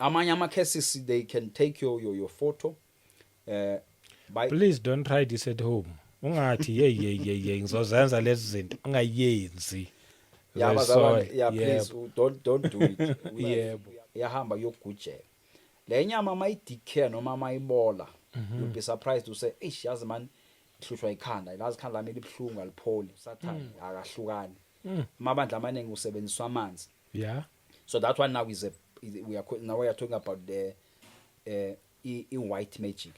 Amanye ama cases, they can take your photo by Please don't try this at home. Ungathi, "Hey, hey, hey, hey, ngizozenza lezi zinto." Ungayenzi. Yeah, bazalwane, Uzoyisola. yeah, please, don't do it. Iyahamba yogujela le nyama, mayidecay noma mayibola, you'll be surprised to say, "Eish, yazi man, ihlushwa ikhanda, lazi ikhanda lami libuhlungu, alipholi." Sathane akahlukani. Amabandla amaningi usebenziswa amanzi. So that one now is a is, we are now we are talking about the i white magic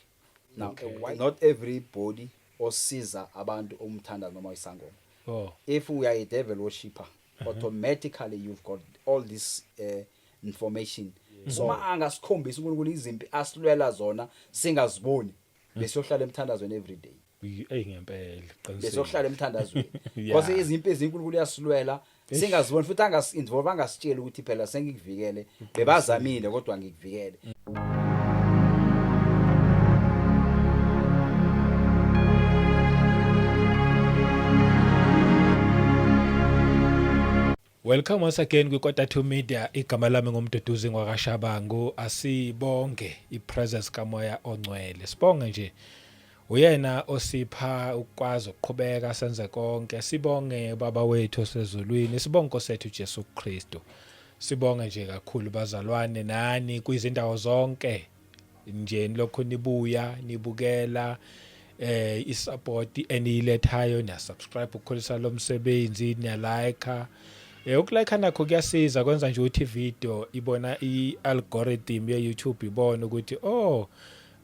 now. Not everybody osiza abantu umthanda noma isangoma. If we are a devil worshipper, automatically you've got all this information. So uma angasikhombisa uNkulunkulu izimpi asilwela zona singaziboni, besiyohlala emthandazweni every day. Ey, ngempela, qinisile. Besiyohlala emthandazweni because izimpi ezinkulunkulu uyasilwela singaziboni, futhi angas-involve, angasitsheli ukuthi phela sengikuvikele, bebazamile kodwa ngikuvikele. Welcome once again kwiKota 2 Media. Igama lami nguMduduzi ngwakaShabangu. Asibonge ipresence kaMoya oNgcwele. Sibonge nje uyena osipha ukwazi ukuqhubeka senze konke. Sibonge Baba wethu osezulwini, sibonge Nkosi yethu Jesu Kristu. Sibonge nje kakhulu bazalwane nani kwizindawo zonke nje lokho nibuya nibukela isupport eniyilethayo, niya subscribe ukukhulisa lo msebenzi, niya like. Ukulike nakho kuyasiza, kwenza nje ukuthi video ibona i-algorithm ye-YouTube, ibone ukuthi, oh,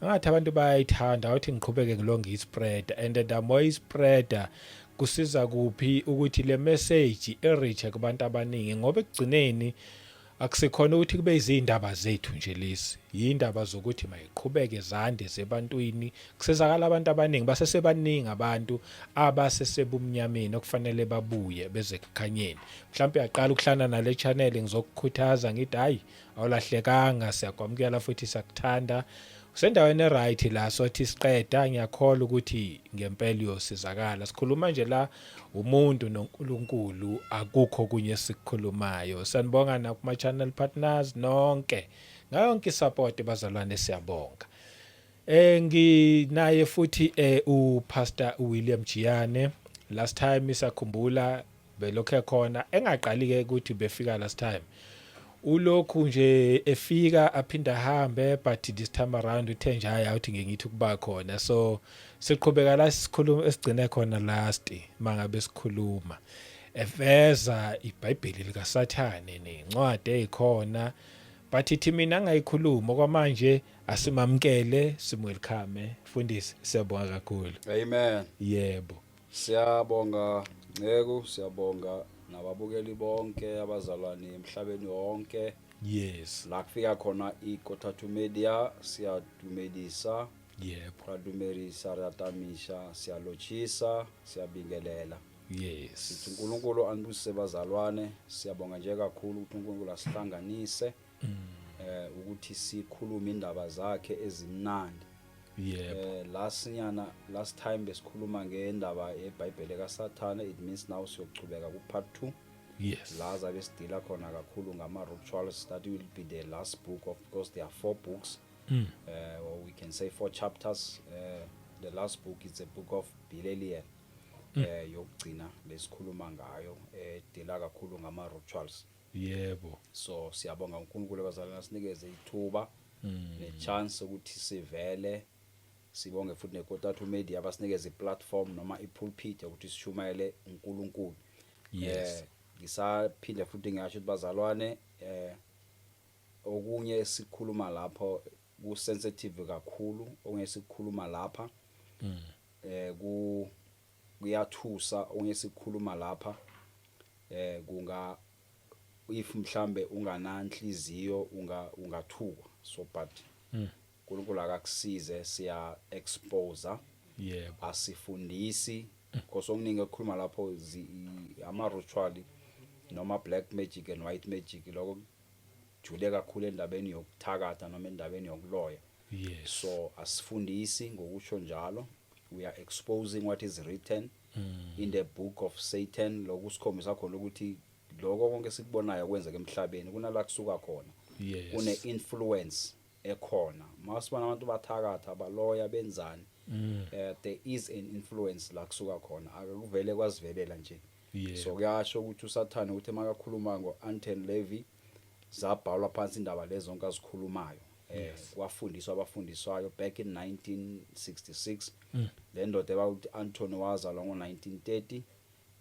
ngathi abantu bayayithanda, awuthi ngiqhubeke ngilonge ispread. And the more ispreader, kusiza kuphi ukuthi le message ireach kubantu abaningi, ngoba ekugcineni akusikhona ukuthi kube izindaba zethu nje lezi, yindaba zokuthi mayiqhubeke zande zebantwini, kusizakala abantu abaningi. Basesebaningi abantu abasesebumnyameni okufanele babuye beze kukhanyeni. Mhlawumbe uyaqala ukuhlana nale channel, ngizokukhuthaza ngithi hayi, awulahlekanga, siyakwamukela futhi siyakuthanda, usendaweni eright la. Sothi siqeda, ngiyakholwa ukuthi ngempela uyosizakala. Sikhuluma nje la umuntu noNkulunkulu, akukho kunye esikukhulumayo. Sanibonga nakuma channel partners nonke ngayo yonke isupport, bazalwane, siyabonga. Nginaye futhi uPastor William Jiyane. Last time isakhumbula belokhe khona, engaqali ke ukuthi befika last time, ulokhu nje efika aphinda ahambe, but this time around uthe nje hayi, awuthi ngeke ngithi kuba khona. So siqhubeka la sikhuluma esigcine khona last, mangabe sikhuluma eveza iBhayibheli likaSathane nencwadi ezikhona, but ithi mina angayikhuluma okwamanje. Asimamkele, simwelcome mfundisi, siyabonga kakhulu. Amen. Yebo. Siyabonga Nceku, siyabonga nababukeli bonke, abazalwane emhlabeni wonke. La kufika khona iKothathu Media, siyadumedisa. Radumerisa, ratamisha, siyalotshisa, siyabingelela. Sithi uNkulunkulu anibusise bazalwane. Siyabonga nje kakhulu ukuthi uNkulunkulu asihlanganise ukuthi sikhulume indaba zakhe ezimnandi. Last nyana, last time besikhuluma ngendaba yeBhayibheli kaSathane. It means now siyochubeka ku part 2 la zabe sidila khona kakhulu ngama rituals. That will be the last book of, because there are four books, or we can say four chapters. The last book is the book of Bilelian, yokugcina lesikhuluma ngayo, edila kakhulu ngama rituals. So siyabonga uNkulunkulu abazalwane asinikeze ithuba ne chance ukuthi sivele. Sibonge futhi neKotatu Media abasinikeze iplatform noma ipulpit ukuthi sishumayele uNkulunkulu. Ngisaphinde futhi ngisho ukuthi bazalwane, okunye esikhuluma lapho ku sensitive kakhulu, okunye esikhuluma lapha ku kuyathusa, okunye esikhuluma lapha kunga if mhlambe ungananhliziyo ungathukwa. So but uNkulunkulu akakusize, siya expose, asifundisi, because okuningi ekukhuluma lapho ama ritual noma black magic and white magic, lokho kujule kakhulu endabeni yokuthakatha noma endabeni yokuloya. So asifundisi ngokusho njalo, we are exposing what is written in the book of Satan. Lokhu sikhombisa khona ukuthi lokho konke sikubonayo kwenzeka emhlabeni kunala kusuka khona. Kune influence ekhona. Masibona abantu bathakatha, baloya, benzani, there is an influence la kusuka khona, akuvele kwazivelela nje. So kuyasho ukuthi uSathane, ukuthi makakhuluma ngo-Anton LaVey, zabhalwa phansi indaba lezo zonke azikhulumayo, kwafundiswa abafundiswayo back in 1966. Le ndoda ebawuthi Anton wazalwa ngo-1930,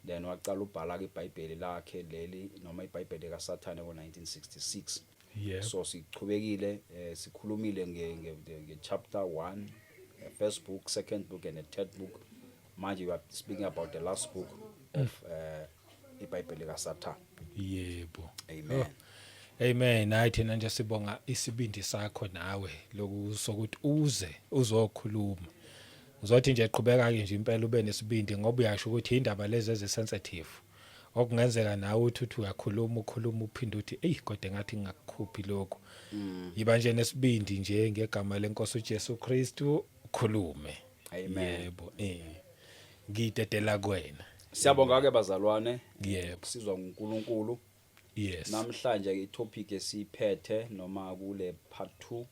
then waqala ubhala ke iBhayibheli lakhe leli noma iBhayibheli kaSathane ngo-1966. So sichubekile, sikhulumile nge chapter 1, first book, second book and the third book. Manje we are speaking about the last book of iBhayibheli kaSathane. Amen. Oh. Amen. Hayi, thina nje sibonga isibindi sakho nawe loku sokuthi uze uzokhuluma. Uzothi nje qhubeka ke nje impela ube nesibindi, ngoba uyasho ukuthi indaba lezi ezi-sensitive. Okungenzeka nawe uthi uyakhuluma, ukhuluma, uphinde uthi, "Ey, kodwa ngathi ngingakukhuphi lokho." Yiba nje nesibindi nje ngegama lenkosi uJesu Kristu, ukhulume. Amen. Yebo. Ngidedela kuwena. Siyabonga ke, bazalwane. Sizwa nguNkulunkulu. Namhlanje ke itopic esiphethe noma kule part 2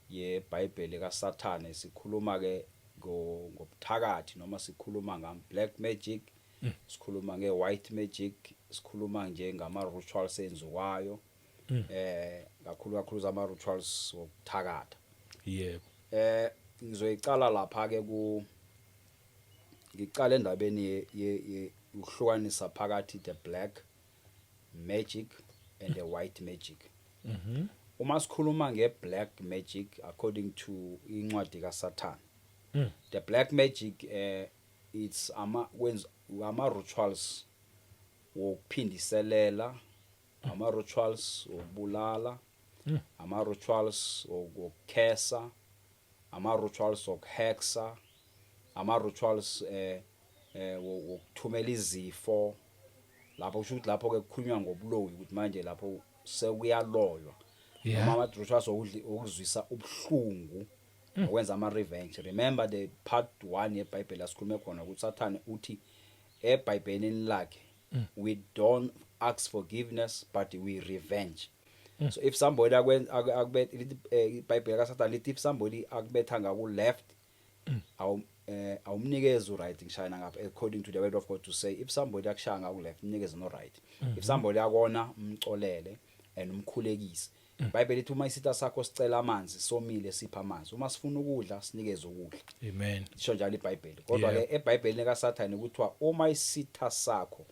yeBhayibheli kaSathane, sikhuluma ke ngobuthakathi noma sikhuluma ngam black magic, sikhuluma nge white magic, sikhuluma nje ngama rituals enziwayo, kakhulu kakhulu zama rituals wokuthakatha. Ngizoyicala lapha ke ku ngicala endabeni ye ukuhlukanisa phakathi the black magic and the white magic. Uma sikhuluma nge black magic according to incwadi kaSathane, the black magic, it's ama kwenza ama rituals wokuphindiselela, ama rituals okubulala, ama rituals okukhesa, ama rituals okuhexa, ama rituals wokuthumela izifo. Lapho kusho ukuthi lapho ke kukhulunywa ngobuloyi, ukuthi manje lapho sekuyaloywa, noma ama rituals okuzwisa ubuhlungu, okwenza ama revenge. Remember the part 1 yeBhayibheli asikhulume khona ukuthi Sathane uthi eBhayibhelini lakhe, "We don't ask forgiveness, but we revenge." So if somebody akwenza akubetha, iBhayibheli kaSathane lithi if somebody akubetha ngaku left, awumnikezi uright. Ngishayina ngapha, according to the word of God, to say if somebody akushaya ngaku left, mnikeze no right. If somebody akona, umcolele and umkhulekise. iBhayibheli lithi uma isitha sakho sicela amanzi somile, sipha amanzi. Uma sifuna ukudla, sinikeze ukudla. Amen. Isho njalo iBhayibheli. Kodwa ke eBhayibhelini kaSathane kuthiwa uma isitha sakho,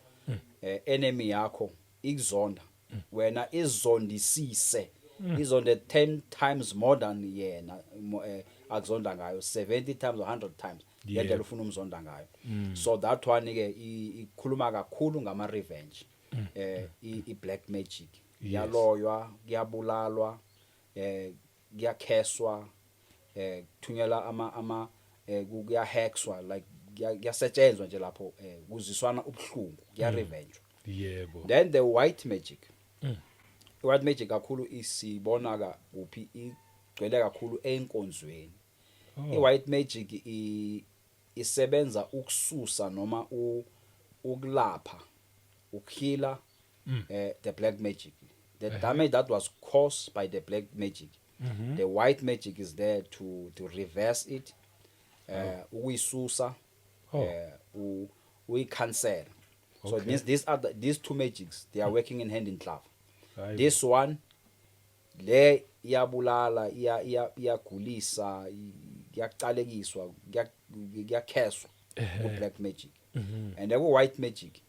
enemy yakho, ikuzonda wena, izondisise, izonde 10 times more than yena akuzonda ngayo, 70 times or 100 times ngendlela ufuna umzonda ngayo. So that one ke ikhuluma kakhulu ngama revenge, i black magic. Kuyaloywa, kuyabulalwa, kuyakheswa, kuthunyelwa ama kuyahexwa, like kuyasetshenzwa nje lapho, kuziswana ubuhlungu, kuya revenge. Then the white magic. I white magic kakhulu isibona ka kuphi? Igcwele kakhulu enkonzweni. I white magic isebenza ukususa noma ukulapha, ukuheala the black magic, the damage that was caused by the black magic. The white magic is there to reverse it, ukuyisusa, uyicancel. So it means these two magics, they are working in hand in glove. Hayi. This one le iyabulala, iya iyagulisa, iyaqalekiswa, kuyakheswa ku black magic, and ku white magic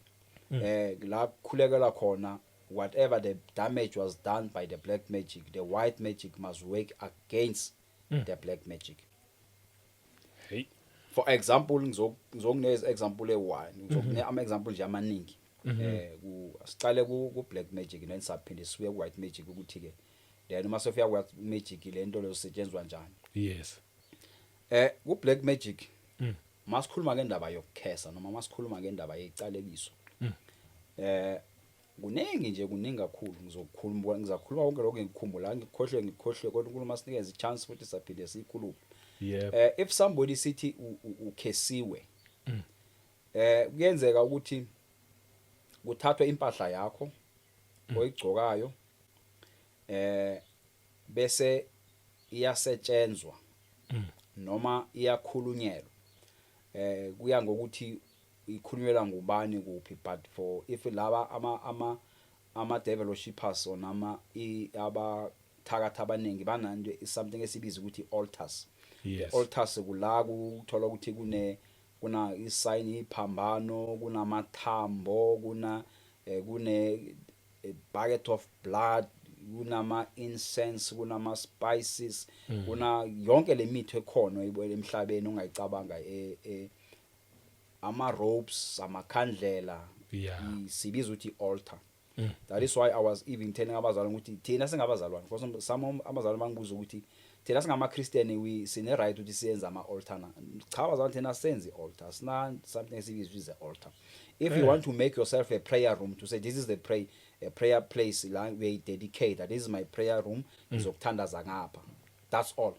la kukhulekela khona whatever the damage was done by the black magic, the white magic must work against the black magic. Hey. For example, ngizokunikeza example e1, ngizokunika ama example nje amaningi. Ku sicale ku black magic, then saphinde sibuye ku white magic, ukuthi ke then uma sofika ku white magic lento leyo setshenzwa njani. Ku black magic, masikhuluma ngendaba yokukhesa noma masikhuluma ngendaba yecalekiso, kuningi nje, kuningi kakhulu. Ngizokhuluma, ngizakhuluma konke lokho ngikukhumbula, ngikhohlwe, ngikhohlwe, kodwa uNkulunkulu masinikeze i-chance futhi saphinde siyikhulume. If somebody sithi ukhesiwe, kuyenzeka ukuthi kuthathwe impahla yakho oyigcokayo. Bese iyasetshenzwa noma iyakhulunyelwa, kuya ngokuthi ikhulunyelwa ngubani, kuphi. But for if laba ama devil worshippers or nama abathakathi abaningi bananto, something esibiza ukuthi altars. Altars kula kuthola ukuthi kuna isign, iphambano, kunamathambo, kune a bucket of blood, kunama incense, kunama spices, kuna yonke lemithi ekhona oyibona emhlabeni ongayicabanga, ama ropes, amakhandlela. Sibiza ukuthi altar. That is why I was even telling abazalwane ukuthi thina singabazalwane, for some abazalwane bangibuza ukuthi thina singama Christian, we sine right ukuthi siyenze ama altar na? Cha bazalwane, thina senze altar, sina something esibiza ukuthi altar. If you want to make yourself a prayer room, to say this is the pray a prayer place la we dedicate that this is my prayer room, ngizokuthandaza ngapha, that's all.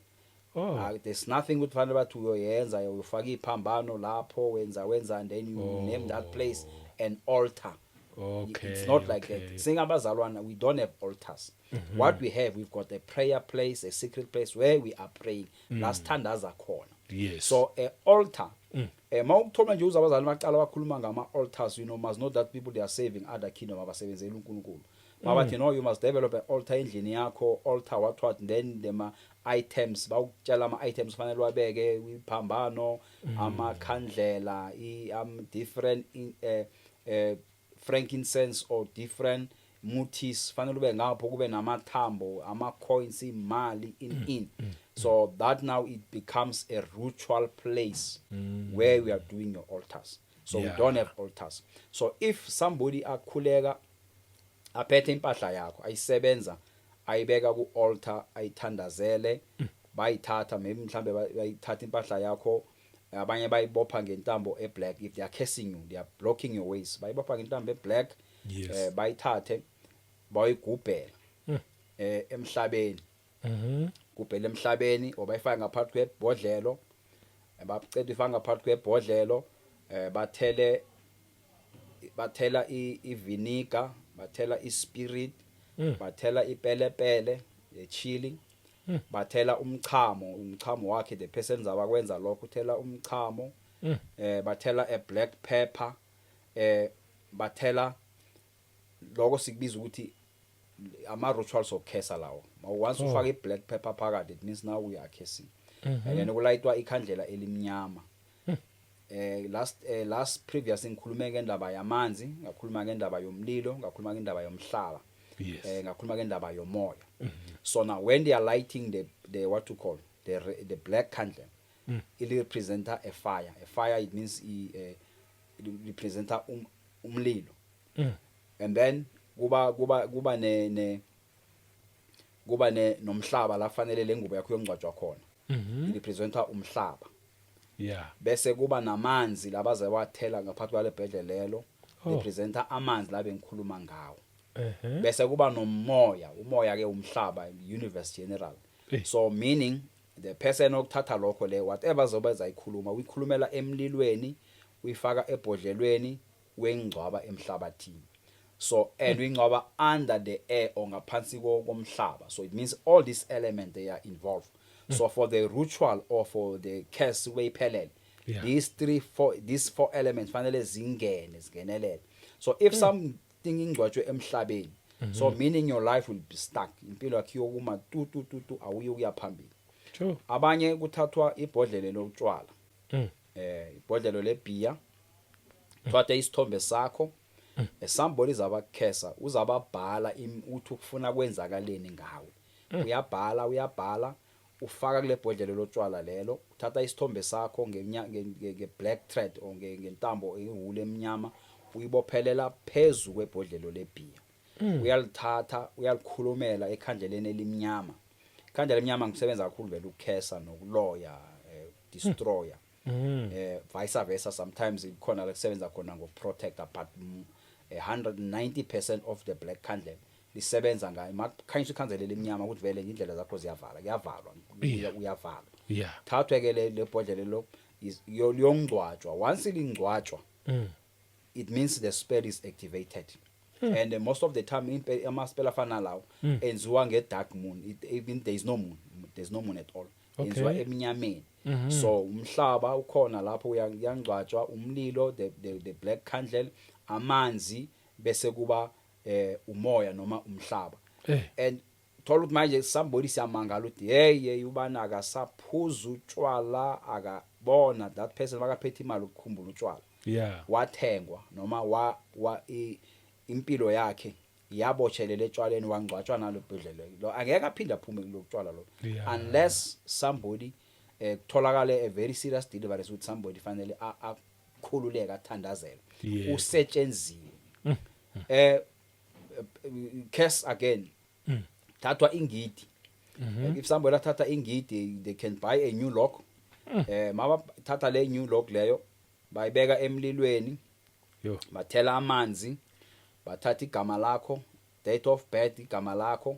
There's nothing ukuthi fanele bathi uyoyenza, uyofaka iphambano lapho, wenza and then you name that place an altar. It's not like that. Singabazalwana, we don't have altars. What we have, we've got a prayer place, a secret place where we are praying, la sithandaza khona. So a altar, mawukuthola nje uzabazali baqala bakhuluma ngama altars, must know that people, they are serving other kingdom, abasebenzela uNkulunkulu. Mabathi, "No, you must develop an altar endlini yakho," altar what what, then the ma items, bawukutshela ama items fanele wabeke, iphambano, amakhandlela, i different frankincense or different mutis fanele ube ngapho, kube namathambo, ama coins, imali in so that now it becomes a ritual place where we are doing your altars. So we don't have altars. So if somebody akhuleka aphethe impahla yakho, ayisebenza, ayibeka ku altar, ayithandazele, bayithatha, maybe mhlambe bayithatha impahla yakho, abanye bayibopha ngentambo eblack. If they are cursing you, they are blocking your ways, bayibopha ngentambo eblack. Bayithathe bayigubhela emhlabeni, gubhela emhlabeni or bayifaka ngaphakathi kwebhodlelo. Baceda ifaka ngaphakathi kwebhodlelo, bathele, bathela ivinigar, bathela ispirit, bathela ipelepele, the chili, bathela umchamo, umchamo wakhe the person zabakwenza lokho, uthela umchamo, bathela a black pepper, bathela lokho sikubiza ukuthi ama rituals of curse lawo. Once ufaka i-black pepper phakathi, it means now we are cursing. And then kulayitwa ikhandlela elimnyama. Last previous ngikhulume ngendaba yamanzi, ngakhuluma ngendaba yomlilo, ngakhuluma ngendaba yomhlaba, ngakhuluma ngendaba yomoya. So now when they are lighting the what to call the black candle, it representa a fire. A fire, it means it representa umlilo. And then kuba ne nomhlaba la fanele lengubo yakho yongcwatshwa khona. It representa umhlaba. Bese kuba namanzi labaze wathela ngaphathi kwale bhedle lelo, representa amanzi la bengikhuluma ngawo. Bese kuba nomoya, umoya ke umhlaba, universe general. So meaning the person okuthatha lokho le, whatever zobe ayikhuluma, uyikhulumela emlilweni, uyifaka ebhodlelweni, wengcwaba emhlabathini. So and uyingcwaba under the air or ngaphansi komhlaba. So it means all these elements, they are involved. So for the ritual or for the curse weyiphelele, these three four, these four elements fanele zingene, zingenelele. So if something ingcwatshwe emhlabeni, so meaning your life will be stuck, impilo yakho iyokuma tu tu tu tu, awuyi ukuya phambili. Abanye kuthathwa ibhodlelo lotshwala, ibhodlelo lebhiya, thatha isithombe sakho, somebody zabakhesa, uzababhala uthi ufuna kwenzakaleni ngawe, uyabhala, uyabhala, ufaka kule bhodlelo lotshwala lelo, uthatha isithombe sakho nge black thread or ngentambo ewule emnyama, uyibophelela phezulu kwebhodlelo lebhiya, uyalithatha, uyalikhulumela ekhandleleni elimnyama. Ikhandlela emnyama ngisebenza kakhulu vele ukukhesa nokuloya, destroyer, vice versa. Sometimes ikhona la kusebenza khona ngokuprotector, but 190% of the black candle lisebenza ngayo makukhanyiswa ikhandlela elimnyama ukuthi vele indlela zakho ziyavala, kuyavalwa, uyavalwa. Thathwe ke le bhodlela lo, liyongcwatshwa. Once lingcwatshwa, it means the spell is activated. And most of the time ama-spell afana lawo enziwa nge-dark moon. Even there is no moon, there's no moon at all. Enziwa emnyameni. So umhlaba ukhona lapho, uyangcwatshwa, umlilo, the black candle, amanzi, bese kuba umoya noma umhlaba. And thola ukuthi manje somebody, siyamangala ukuthi hey hey, ubani akasaphuza utshwala, akabona that person makaphethe imali ukukhumbula utshwala. Wathengwa noma wa impilo yakhe yabotshelela etshwaleni, wangcwatshwa nalo bhodlela lo, angeke aphinde aphume kulokutshwala lo unless somebody kutholakale a very serious deliverance ukuthi somebody fanele akhululeke, athandazele. Usetshenziwe. Curse again, thathwa ingidi. If somebody athatha ingidi, they can buy a new lock. Maba thatha le new lock leyo, bayibeka emlilweni, bathela amanzi, bathatha igama lakho, date of birth, igama lakho,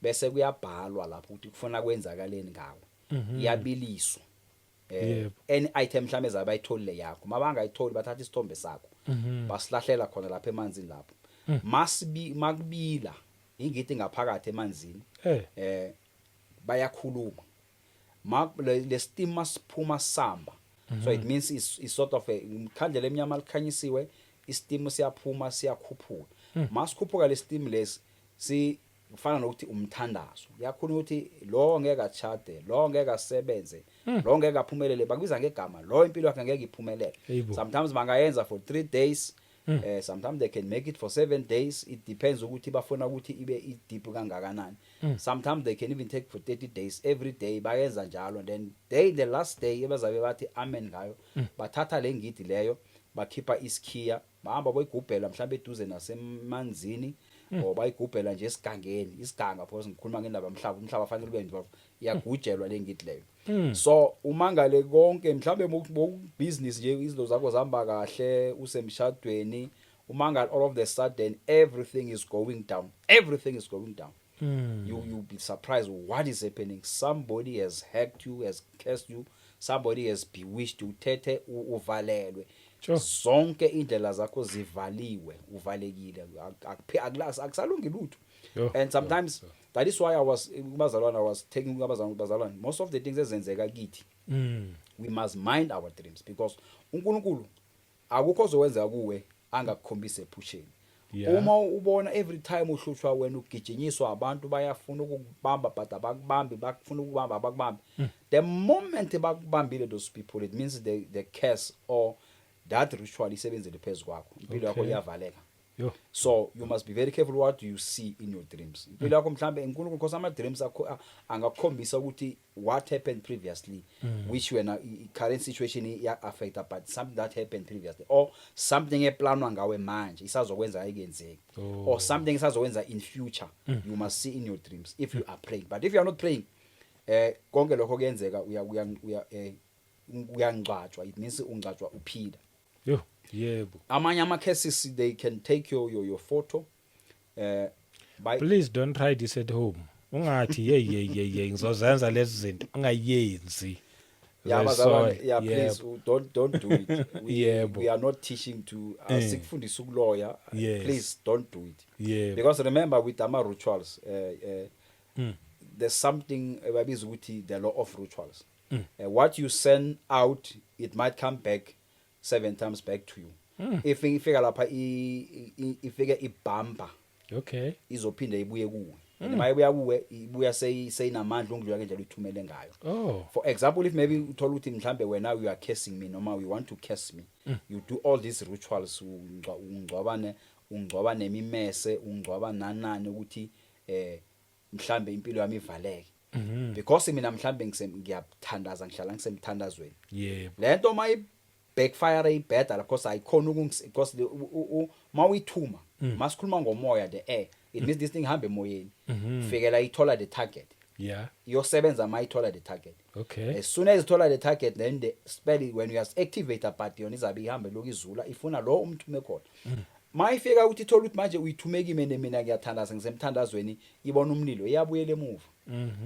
bese kuyabhalwa lapho ukuthi kufuna kwenzakaleni ngawe. Iyabiliswa. Any item mhlambe zabe bayitholile yakho, mabangayitholi bathatha isithombe sakho, basilahlela khona lapha emanzini lapho. Masibi makubila ingidi ngaphakathi emanzini, bayakhuluma ma le steam masiphuma samba. So it means it's sort of a umkhandlela emnyama likhanyisiwe, i-steam siyaphuma, siyakhuphuka. Masikhuphuka le steam lesi, si kufana nokuthi umthandazo uyakhuluma ukuthi lo ngeke achade, lo ngeke asebenze, lo ngeke aphumelele, bakubiza ngegama lo, impilo yakhe ngeke iphumelele. Yebo. Sometimes bangayenza for 3 days, sometimes they can make it for 7 days. It depends ukuthi bafuna ukuthi ibe i deep kangakanani. Sometimes they can even take for 30 days, every day bayenza njalo. Then day, the last day ebazabe bathi amen ngayo, bathatha le ngidi leyo, bakhipha isikhiya, bahamba boyigubhela mhlawumbe eduze nasemanzini or bayigubhela nje esigangeni, isiganga, because ngikhuluma ngendaba yomhlaba, umhlaba fanele ube involved. Iyagujelwa le ngidi leyo. So umangale konke, mhlambe business nje, izinto zakho zihamba kahle, usemshadweni, umangale all of the sudden everything is going down, everything is going down. You be surprised what is happening. Somebody has hacked you, has cursed you, somebody has bewitched you. Uthethe uvalelwe. Zonke indlela zakho zivaliwe, uvalekile, akusalungi lutho. And sometimes that is why I was kubazalwane, I was taking abazalwane, most of the things ezenzeka kithi, we must mind our dreams, because uNkulunkulu akukho ozowenza kuwe angakukhombisa ephusheni. Uma ubona every time uhlutshwa wena, ugijinyiswa abantu, bayafuna ukukubamba but abakubambi, bakufuna ukubamba, abakubambi, the moment bakubambile those people, it means the curse or that ritual isebenzele phezu kwakho, impilo yakho iyavaleka. So you must be very careful what you see in your dreams. Impilo yakho mhlambe uNkulunkulu, because ama dreams akho angakukhombisa ukuthi what happened previously, which wena current situation iya affect, but something that happened previously or something eplanwa ngawe manje isazokwenza ayikenzeki, or something isazokwenza in future, you must see in your dreams if you are praying. But if you are not praying, konke lokho kuyenzeka, uya uyangcwatshwa. It means ungcwatshwa uphila. Yo, yebo. Amanye ama cases, they can take your photo by Please don't try this at home. Ungathi hey hey hey hey, ngizozenza lezi zinto, ungayenzi. Yeah, Uzoyisola. bazalwane, yeah, please, don't do it. We are not teaching to sikufundisa ukuloya. Please don't do it. Because remember, with ama rituals, there's something babiza ukuthi the law of rituals. What you send out, it might come back seven times back to you. If ifika lapha, ifike ibamba, izophinde ibuye kuwe, and mayibuya kuwe, ibuya seyinamandla ongidlula ngendlela uyithumele ngayo. For example, if maybe uthola ukuthi mhlambe wena you are cursing me noma you want to curse me, you do all these rituals, ungcwabane, ungcwaba nemimese, ungcwaba nanani, ukuthi mhlambe impilo yami ivaleke, because mina mhlambe ngiyathandaza, ngihlala ngisemthandazweni. Lento mayi backfire, ibheda, because ayikhona ukungis, because mawuyithuma, masikhuluma ngomoya, the air, it means this thing ihambe emoyeni, fikela ithola the target. Iyosebenza mayithola the target. As soon as ithola the target, then the spell, when you activate, but yona izabe ihambe lokhu izula ifuna lo umthume khona. Mayifika ukuthi ithola ukuthi manje uyithume kimi, mina ngiyathandaza, ngisemthandazweni, ibona umlilo, iyabuyela emuva.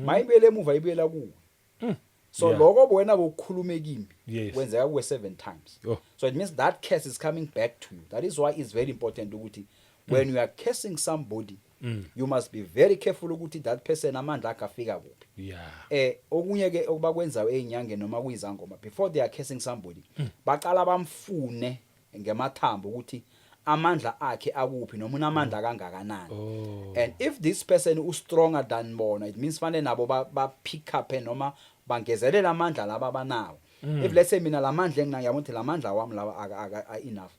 Mayibuyela emuva, ibuyela kuwe. So lokho wena bokukhulume kimi kwenzeka kuwe seven times. So it means that curse is coming back to you. That is why it's very important ukuthi When you are cursing somebody, you must be very careful ukuthi that person amandla akhe afika kuphi. Okunye ke okubakwenzayo ezinyangeni noma kuyizangoma, before they are cursing somebody, baqala bamfune ngemathambo ukuthi amandla akhe akuphi noma unamandla kangakanani. And if this person u stronger than bona, it means fanele nabo ba pick up noma bangezelela amandla laba abanawo. If, let's say, mina lamandla enginayo, ngiyabona ukuthi lamandla wami lawa aka enough,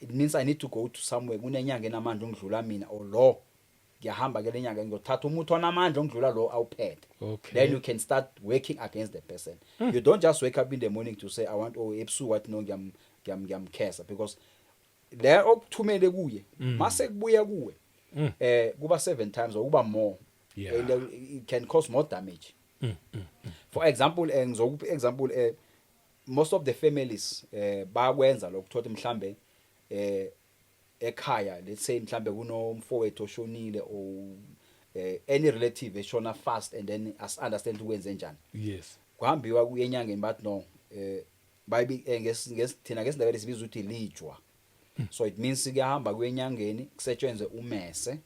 it means I need to go to somewhere kunenyanga enamandla ongidlula mina, or lo ngiyahamba ke lenyanga ngiyothatha umuthi onamandla ongidlula lo awuphethe. Then you can start working against the person. You don't just wake up in the morning to say I want, oh, ebusuku wathi no, ngiyamcursa, because le okuthumele kuye mase kubuya kuwe kuba 7 times or kuba more and it can cause more damage. For example, ngizokupha example, most of the families bayakwenza lokho, thothi mhlambe ekhaya, let's say mhlambe kunomfowethu oshonile or any relative eshona fast, and then as understand ukwenze njani. Kuhambiwa kuye enyangeni, bathi no, bayibi thina ngesiNdebele sibiza ukuthi lijwa. So it means kuyahamba kuye enyangeni, kusetshenzwe umese.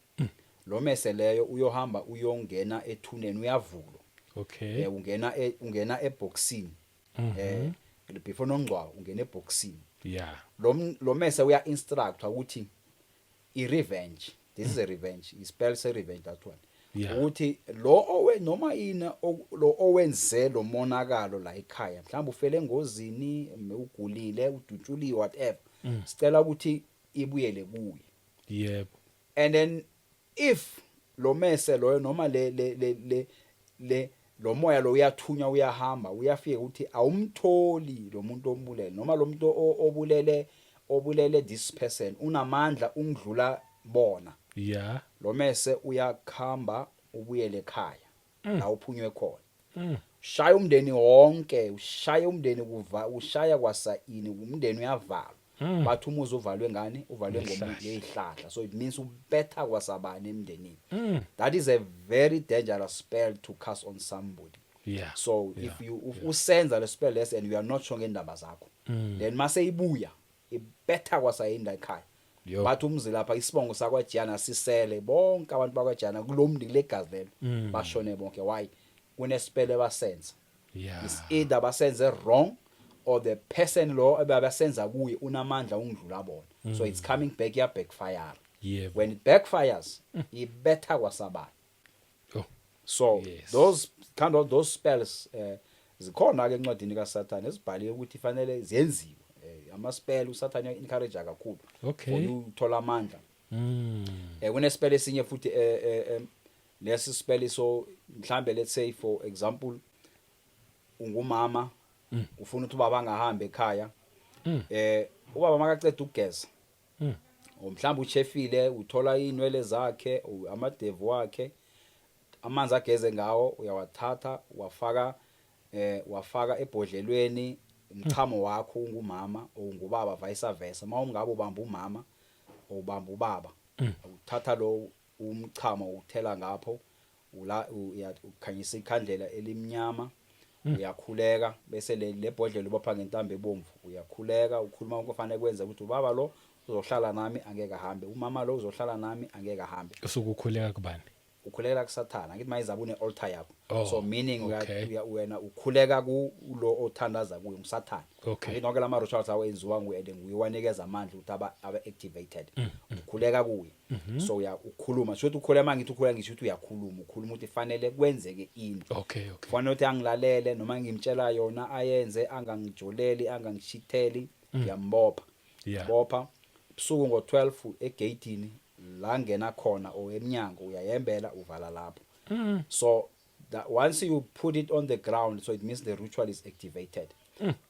Lo mese leyo uyohamba uyongena ethuneni, uyavulwa. Ungena eboxini before nongcwaba, ungena eboxini. Lo mese uya instructwa ukuthi i revenge, this is a revenge, i spell se revenge, that one, ukuthi lo owe noma yini lo owenze lo monakalo la ekhaya, mhlawumbe ufele engozini, ugulile, udutshuliwe, whatever, sicela ukuthi ibuyele kuye. And then if lo mese loyo noma le lo moya lo uyathunywa, uyahamba, uyafika ukuthi awumtholi lo muntu ombulele, noma lo muntu obulele this person unamandla ungidlula bona, lo mese uyakhamba ubuyele ekhaya la uphunywe khona, shaya umndeni wonke, ushaya umndeni, kuva ushaya kwasayini, umndeni uyavalwa. Bathi umuzi uvalwe ngani? Uvalwe Ngezihlahla. Ngezihlahla. So it means ubetha kwasabani emndenini. That is a very dangerous spell to cast on somebody. So if you if usenza le spell lesi and you are not sure ngendaba zakho, then mase ibuya ibetha kwasayini la ekhaya. Yo. Bathi umzi lapha, isibongo sakwaJiyana sisele, bonke abantu bakwaJiyana kulomndi kulegazi lelo bashone bonke. Why? Kunespell abasenza. It's either basenze wrong or the person lo abasenza kuye unamandla ungidlula bona, so it's coming back, ya backfire. When it backfires, ibetha kwasabani. Oh. So those kind of those spells zikhona ke encwadini kaSathane ezibhaliwe ukuthi fanele zenziwe. Ama spell uSathane uya encourage kakhulu for you uthola amandla. Kunespell esinye futhi, lesi spell, so mhlambe let's say, for example, ungumama, ufuna ukuthi ubaba angahambi ekhaya. Ubaba makaceda ukugeza, mhlawumbe uchefile, uthola inwele zakhe, amadevu wakhe, amanzi ageze ngawo uyawathatha, wafaka ebhodlelweni, umchamo wakho ungumama ungubaba, vice versa, mawungabe ubamba umama ubamba ubaba, uthatha lo umchamo uthela ngapho, ula ukhanyisa ikhandlela elimnyama, uyakhuleka, bese le bhodlela ubopha ngentambo ebomvu, uyakhuleka, ukhuluma konke ofanele kwenza ukuthi ubaba lo uzohlala nami, angeke ahambe, umama lo uzohlala nami, angeke ahambe. Usuke ukhuleka kubani? Ukhulekela kuSathana, angithi mayizabe une altar yakho? Oh, So meaning wena ukhuleka ku lo othandaza kuye, nguSathana. Angithi nonke lama rituals awo enziwa nguye and nguye wanikeza amandla ukuthi aba activated. Ukhuleka kuye. So uya ukhuluma, sho ukuthi ukhuluma, ngithi ukhuleka, ngisho ukuthi uyakhuluma, ukhuluma ukuthi fanele kwenzeke ini. Kufanele ukuthi angilalele noma ngimtshela yona ayenze, angangijoleli, angangishitheli, ngiyambopha. Bopha busuku ngo12 egate la ngena khona or eminyango, uyayembela, uvala lapho. So that once you put it on the ground, so it means the ritual is activated.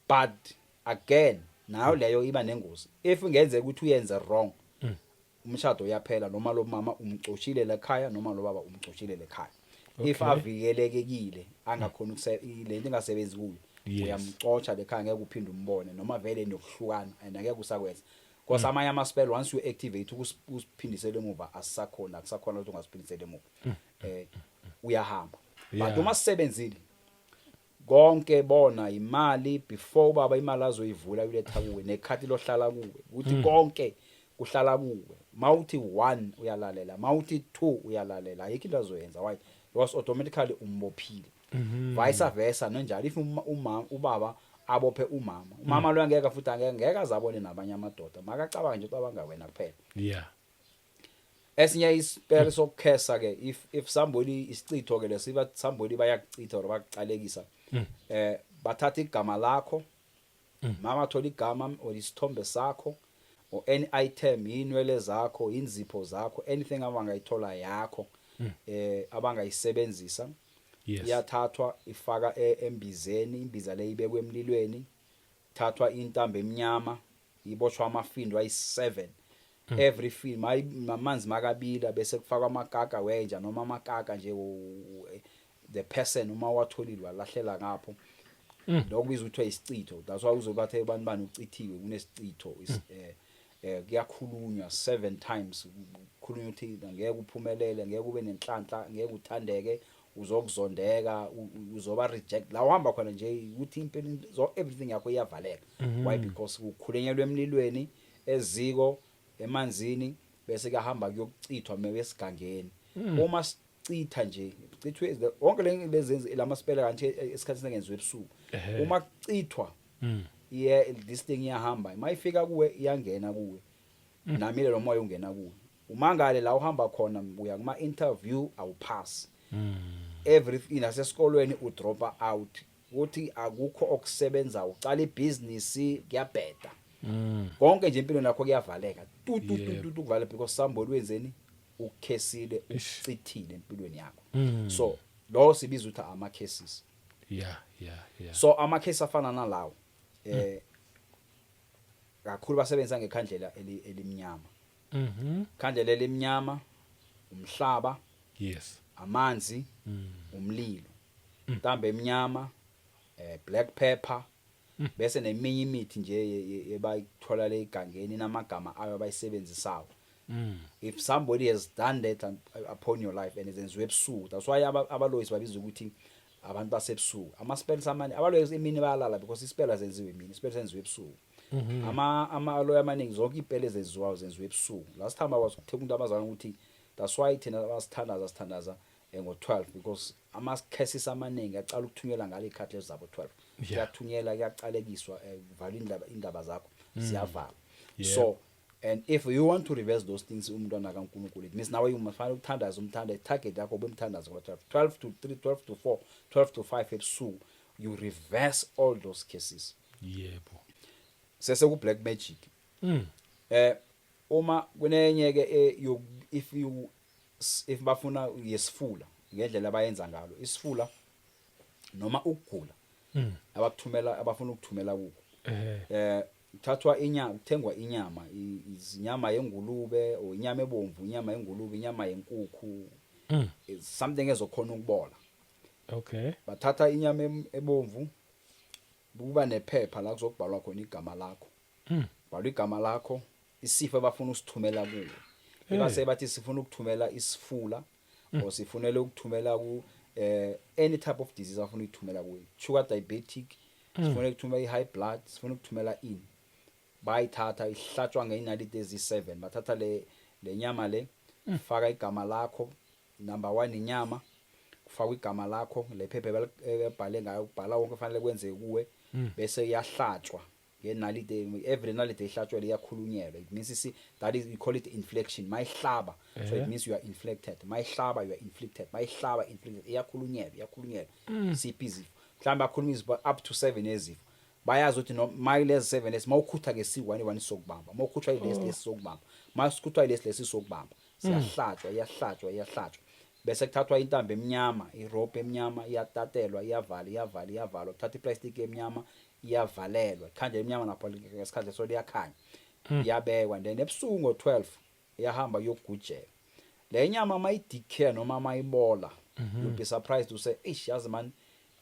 But again, nayo leyo iba nengozi if ingenzeka ukuthi uyenze wrong, umshado uyaphela, noma lo mama umcoshile lekhaya noma lo baba umcoshile lekhaya. If avikelekekile, angakhona ukuse lento ingasebenzi kuyo, uyamcotsha lekhaya, ngeke uphinde umbone, noma vele nokuhlukana and angeke usakwenza, because amanye ama spell, once you activate, ukusiphindisela emuva asisakhona, akusakhona ukuthi ungasiphindisela emuva. Uyahamba, but uma sisebenzile konke, bona imali before ubaba imali azoyivula uletha kuwe, nekhathi lohlala kuwe ukuthi konke. Kuhlala kuwe. Mawuthi 1 uyalalela, mawuthi 2 uyalalela, ayikho into azoyenza. Why? Because automatically umbophile. Vice versa nonjalo, if uma ubaba abophe umama, umama lo angeke futhi angeke azabone nabanye amadoda. Makacabanga nje, ucabanga wena kuphela. Esinye i-spell sokukhesa ke, if somebody, isicitho ke lesiba, somebody bayakucitha or bakucalekisa, bathatha igama lakho, mama thola igama or isithombe sakho or any item, inwele zakho, inzipho zakho, anything abangayithola yakho abangayisebenzisa, iyathathwa ifaka embizeni. Imbiza le ibekwe emlilweni, thathwa intambo emnyama, iboshwa amafindo ayi7. Every findo mamanzi makabila, bese kufakwa amakaka wenja noma amakaka nje the person uma watholile walahlela ngapho. Lokho kubizwa kuthiwa isicitho. That's why uzobathe abantu bani ucithiwe, kunesicitho. Kuyakhulunywa 7 times, kukhulunywa ukuthi ngeke uphumelele, ngeke ube nenhlanhla, ngeke uthandeke, uzokuzondeka, uzoba reject la uhamba khona nje, ukuthi impilo zo everything yakho iyavaleka. Why? Because kukhulunyelwa emlilweni, eziko, emanzini, bese kuyahamba kuyokucithwa mebesigangeni. Uma sicitha nje, kucithwe wonke lezenzi lama spell kanje esikhathini sengenziwe ebusuku. Uma kucithwa, iye this thing iyahamba, mayifika kuwe iyangena kuwe, namile lo moya ungena kuwe, umangale la uhamba khona, uya kuma interview awupass, everything, nasesikolweni udropa out, ukuthi akukho okusebenza, ucala ibusiness kuyabheda, konke nje empilweni yakho kuyavaleka tu tu tu. Tu kuvala because somebody wenzeni? Ukukhesile, ukucithile empilweni yakho. So lo sibiza ukuthi ama cases. So ama case afana nalawo kakhulu basebenzisa ngekhandlela elimnyama. Khandlela elimnyama, umhlaba, amanzi, umlilo, intambo emnyama, black pepper, bese neminye imithi nje ebayithola le egangeni namagama ayo abayisebenzisayo. If somebody has done that upon your life and izenziwe ebusuku, that's why abaloyisi babiza ukuthi abantu basebusuku. Ama-spells amane, abaloyisi emini bayalala because i-spell azenziwe emini, i-spell senziwe ebusuku. Ama aloya amaningi, zonke iy'spell ezenziwayo zenziwe ebusuku. Last time I was kuthe umuntu abazalwane ukuthi that's why thina abasithandaza sithandaza ngo-12, because ama-cases amaningi acala ukuthunyelwa ngale ikhathi lezi zabo 12. Kuyathunyelwa, kuyacalekiswa, kuvalwa indaba zakho ziyavalwa. So and if you want to reverse those things, umntwana kaNkulunkulu, it means nawe you must fanele ukuthandaza, umthanda, target yakho bemthandazo ngo-12, 12 to 3, 12 to 4, 12 to 5 ebusuku, you reverse all those cases. Sese ku black magic. Uma kunenye ke if you if bafuna yesifula ngendlela abayenza ngalo isifula noma ukugula abakuthumela, abafuna ukuthumela kukho, kuthathwa inyama, kuthengwa inyama, inyama yengulube or inyama ebomvu, inyama yengulube, inyama yenkukhu. It's something ezokhona ukubola. Bathatha inyama ebomvu, kuba nephepha la kuzokubhalwa khona igama lakho. Bhalwa igama lakho, isifo abafuna usithumela kuwe. Ebase bathi sifuna ukuthumela isifula or sifunele ukuthumela ku any type of disease afuna ukuthumela kuwe, sugar diabetic, sifuna ukuthumela i-high blood, sifuna ukuthumela ini. Bayithatha, ihlatshwa ngeyinaliti ezi-7. Bathatha le nyama le, faka igama lakho. Number 1, inyama kufakwa igama lakho, le phepha ebhale ngayo, kubhala wonke fanele kwenzeke kuwe, bese iyahlatshwa ngenaliti. Every naliti ehlatshwa iyakhulunyelwa. It means isi that is, we call it inflection. Mayihlaba, so it means you are inflected. Mayihlaba, you are inflicted. Mayihlaba, inflicted. Iyakhulunyelwa, iyakhulunyelwa. Siphi izifo? Mhlawumbe akhuluma izifo up to 7 ezifo. Bayazi ukuthi no mayilezi 7 lesi, mawukhutha ke si 1 1 sokubamba, mawukhuthwa ilesi lesi sokubamba, masikhuthwa ilesi lesi sokubamba. Siyahlatshwa, iyahlatshwa, iyahlatshwa, bese kuthathwa intambo emnyama, irope emnyama, iyatatelwa, iyavala, iyavala, iyavalwa. Kuthatha iplastic emnyama, iyavalelwa, ikhandlela emnyama lapho ngesikhathi leso liyakhanya, iyabekwa. Then ebusuku ngo-12 iyahamba kuyogujela le nyama. Mayidecay noma mayibola, you'll be surprised to say, "Eish, yazi man,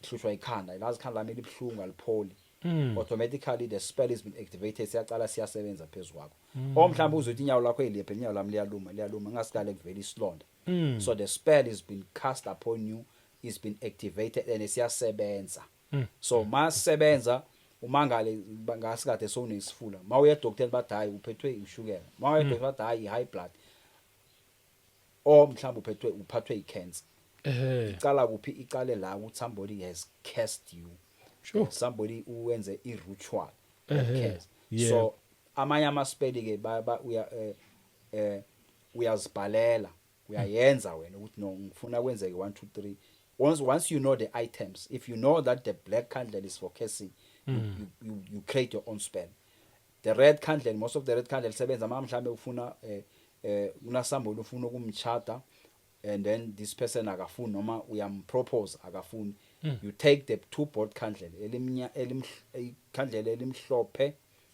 ihlushwa ikhanda, lazi ikhanda lami libuhlungu, alipholi." Automatically the spell has been activated, siyaqala siyasebenza phezulu kwakho. Or mhlawumbe uzothi inyawo lakho eliphi, inyawo lami liyaluma, liyaluma, ngasikale kuvela isilonda. So the spell has been cast upon you, is been activated and siyasebenza. So masebenza Umangale ngasikade sowunesifula, mawuya edoctor bathi hayi, uphethwe ushukela, mawuya edoctor bathi hayi, high blood, or mhlawumbe uphathwe icancer. Icala kuphi? Icale la ukuthi somebody has cursed you. Somebody uwenze i-ritual curse. So amanye ama-spell ke uya uyazibhalela, uyayenza wena ukuthi no, ngifuna kwenzeke 1 2 3. Once you know the items, if you know that the black candle is for cursing, you create your own spell. The red candle, most of the red candle sebenza uma mhlambe ufuna kuna somebody ufuna ukumchata and then this person akafuni, noma uyampropose akafuni. You take the two both candle, elimnya ikhandlela elimhlophe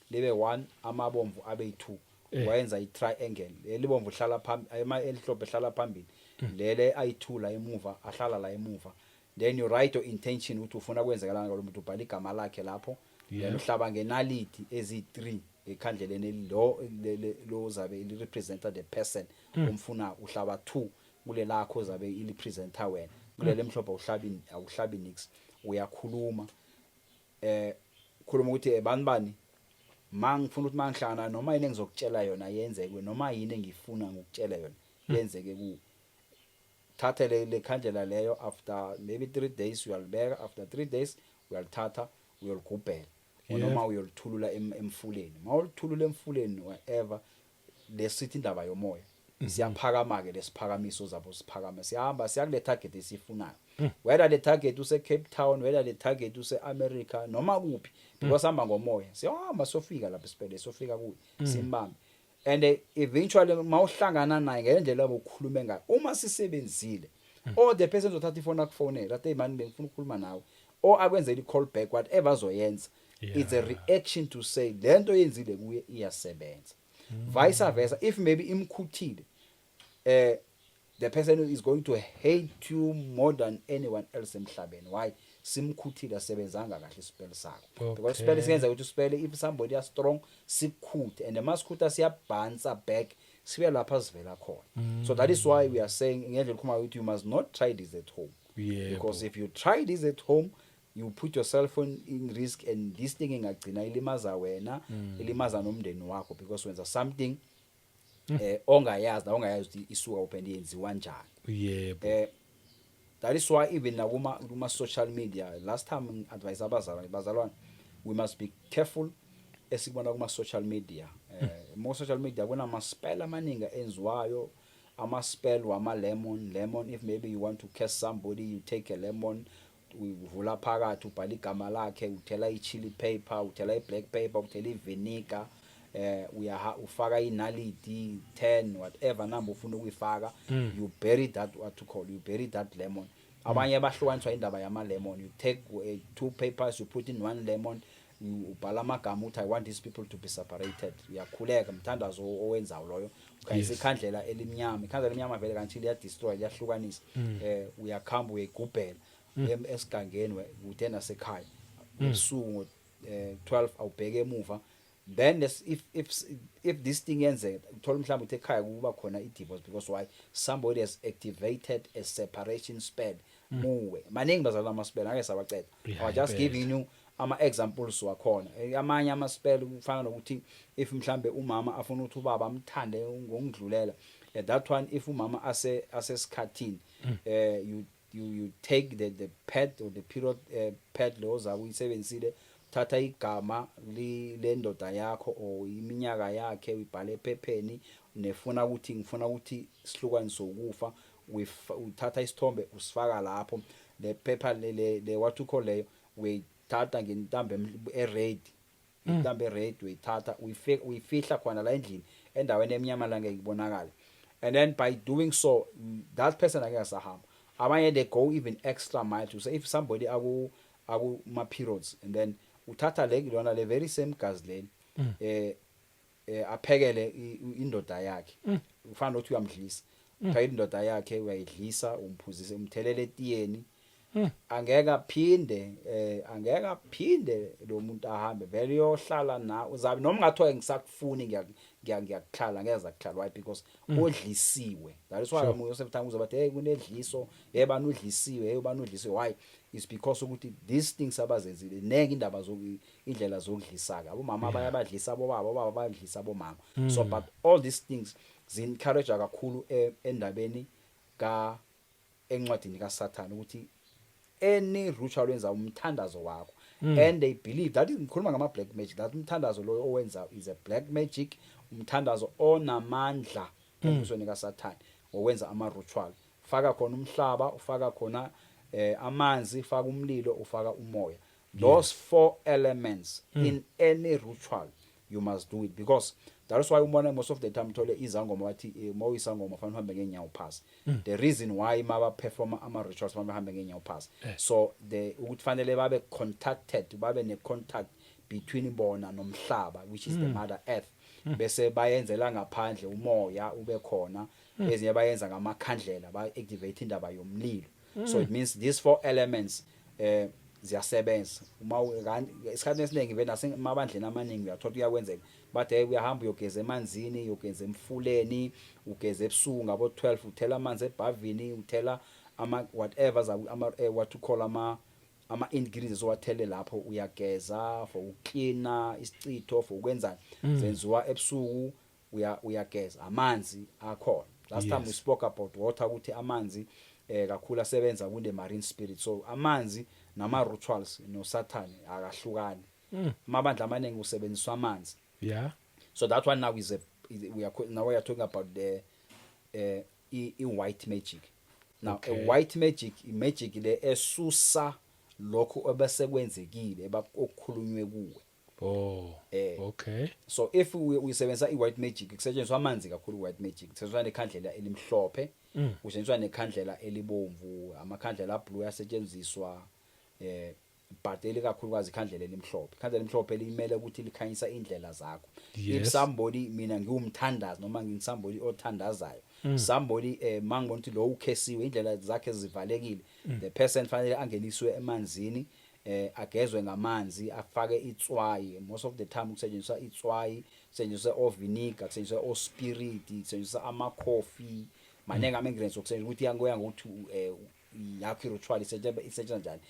libe 1, amabomvu abe 2. Wayenza i-triangle, elibomvu hlala phambi, elihlophe hlala phambili, lele ayi2 la emuva ahlala la emuva. Then you write your intention ukuthi ufuna kwenzekalani ngalo muntu, ubhala igama lakhe lapho. Then uhlaba ngenaliti ezi3 ekhandleleni lo lo zabe li representa the person omfuna. Uhlaba 2 kule lakho zabe ilipresenta wena, kulele mhlophe awuhlabi, awuhlabi nix. Uyakhuluma, khuluma ukuthi bani bani, mangifuna ukuthi mangihlangana noma yini engizokutshela yona yenzeke, noma yini engifuna ngokutshela yona yenzeke kuwe. Thathe le khandlela leyo, after maybe 3 days uyalibeka, after 3 days uyalithatha uyoligubhela noma uyolithulula emfuleni. Mawulithulula emfuleni, whatever, lesithi indaba yomoya siyaphakama ke, lesiphakamiso zabo siphakama, siyahamba siya kule target esifunayo, whether the target use Cape Town, whether the target use America noma kuphi, because hamba ngomoya, siyahamba sofika lapho isipele, sofika kuye simbambe. And eventually mawuhlangana naye ngendlela obukhulume ngayo, uma sisebenzile, or the person uzothatha ifoni akufonela athi, "Hey man, bengifuna ukukhuluma nawe," or akwenzele i-call back, whatever azoyenza, it's a reaction to say lento yenzile kuye iyasebenza. Vice versa, if maybe imkhuthile, the person is going to hate you more than anyone else emhlabeni. Why? Simkhuthile, asebenzanga kahle isipele sakho, because isipele siyenza ukuthi isipele, if somebody is strong, sikukhuthe, and masikhutha siyabhansa back, sibe lapha sivela khona. So that is why we are saying ngendlela ukhuluma ukuthi you must not try this at home, because if you try this at home, you put yourself in risk, and this thing ingagcina ilimaza wena, ilimaza nomndeni wakho, because wenza something ongayazi na ongayazi ukuthi isuka kuphi and yenziwa njani. That is why even nakuma kuma social media, last time advise abazalwane, bazalwane, we must be careful esikubona kuma social media. Mo social media kunama spell amaningi enziwayo, ama spell wama lemon. Lemon, if maybe you want to curse somebody, you take a lemon, uvula phakathi, ubhala igama lakhe, uthela i-chili pepper, uthela i-black pepper, uthela i-vinegar, uyaha ufaka inaliti 10, whatever number ufuna ukuyifaka. You bury that, what to call, you bury that lemon. Abanye bahlukaniswa indaba yama lemon. You take two papers, you put in one lemon, you ubhala amagama uthi, "I want these people to be separated." Uyakhuleka umthandazo owenzayo loyo, ukhanyisa ikhandlela elimnyama. Ikhandlela elimnyama vele kanti liya destroy, liyahlukanisa. Uyakhamba uyayigubhela esigangeni kude nasekhaya ebusuku ngo 12, awubheke emuva. Then this, if this thing yenzeka, uthola mhlawumbe ukuthi ekhaya kuba khona i-divorce, because why? Somebody has activated a separation spell muwe. Maningi bazalwa ama-spell, angeke sabaceda. I was just giving you ama-examples wakhona. Amanye ama-spell kufana nokuthi if mhlambe umama afuna ukuthi ubaba amthande ngokudlulela, that one, if umama ase asesikhathini, you take the pad or the period pad lo ozabe uyisebenzisile, thatha igama lendoda yakho or iminyaka yakhe, uyibhale ephepheni, nefuna ukuthi ngifuna ukuthi sihlukaniswe ukufa. Uthatha isithombe usifaka lapho le phepha le what you call leyo, uyithatha ngentambo e-red, intambo e-red uyithatha uyifihla khona la endlini endaweni emnyama la ngeke ibonakale. And then by doing so, that person angeke asahamba. Abanye they go even extra mile to say if somebody aku ma periods, and then uthatha le lona le very same gazi leli, aphekele indoda yakhe, ufana nokuthi uyamdlisa, uphekela indoda yakhe, uyayidlisa, umphuzise, umthelele etiyeni, angeke aphinde lo muntu ahambe vele, uyohlala na uzabe noma ungathiwa ngisakufuni, ngiyakuhlala, ngeke zakuhlala. Why? Because odlisiwe. That is why most of the time uzobathi, "Hey, kunedliso, hey bani udlisiwe, hey bani udlisiwe." Why? Is because ukuthi these things abazenzile neke indaba zoku indlela zokudlisa ke abomama bayabadlisa abobaba, obaba bayadlisa abomama. So but all these things zi-encourage kakhulu endabeni ka encwadini kaSathane ukuthi any ritual wenza umthandazo wakho, and they believe that is, ngikhuluma ngama black magic, that umthandazo lo owenza is a black magic, umthandazo onamandla embusweni kaSathane. Ngokwenza ama ritual, faka khona umhlaba, ufaka khona amanzi, faka umlilo, ufaka umoya, those four elements. In any ritual you must do it, because that is why ubona most of the time uthole izangoma bathi mawuyisangoma fanele uhambe ngenyawo phasi. The reason why maba perform ama rituals bahambe ngenyawo phasi, so the ukuthi fanele babe contacted, babe ne contact between bona nomhlaba, which is the mother earth, bese bayenzela ngaphandle umoya ube khona. Ezinye bayenza ngamakhandlela, ba activate indaba yomlilo. So it means these four elements ziyasebenza. Uma isikhathi esiningi vele nasemabandleni amaningi uyathola kuyakwenzeka, bathi, "Hey, uyahamba uyogeza emanzini, uyogeza emfuleni, ugeza ebusuku ngabo 12, uthela amanzi ebhavini, uthela ama whatever ama what you call ama ingredients owathele lapho, uyageza for ukucleana isicitho, for ukwenzani." Zenziwa ebusuku, uyageza, amanzi akhona. Last time we spoke about water, ukuthi amanzi kakhulu asebenza kune marine spirit. So amanzi nama rituals noSathane akahlukani. Amabandla amaningi usebenziswa amanzi. So that one now is a is, we are now we are talking about the i white magic now. A white magic, i magic le esusa lokho ebese kwenzekile okukhulunywe kuwe. So if uyisebenzisa i-white magic, kusetshenziswa amanzi kakhulu. I-white magic kusetshenziswa nekhandlela elimhlophe, kusetshenziswa nekhandlela elibomvu, amakhandlela ablue asetshenziswa, but elikakhulukazi ikhandlela elimhlophe. Ikhandlela elimhlophe limele ukuthi likhanyisa indlela zakho. If somebody, mina ngiwumthandazi noma ngingisomebody othandazayo, somebody mangibona ukuthi lo ukhesiwe, indlela zakhe zivalekile, the person fanele angeniswe emanzini, agezwe ngamanzi, afake itswayi. Most of the time kusetshenziswa itswayi, kusetshenziswa o vinegar, kusetshenziswa o spirit, kusetshenziswa ama coffee, maningi ama ingredients okusetshenziswa ukuthi yangoya ngokuthi yakho i-ritual isetshenziswa njani.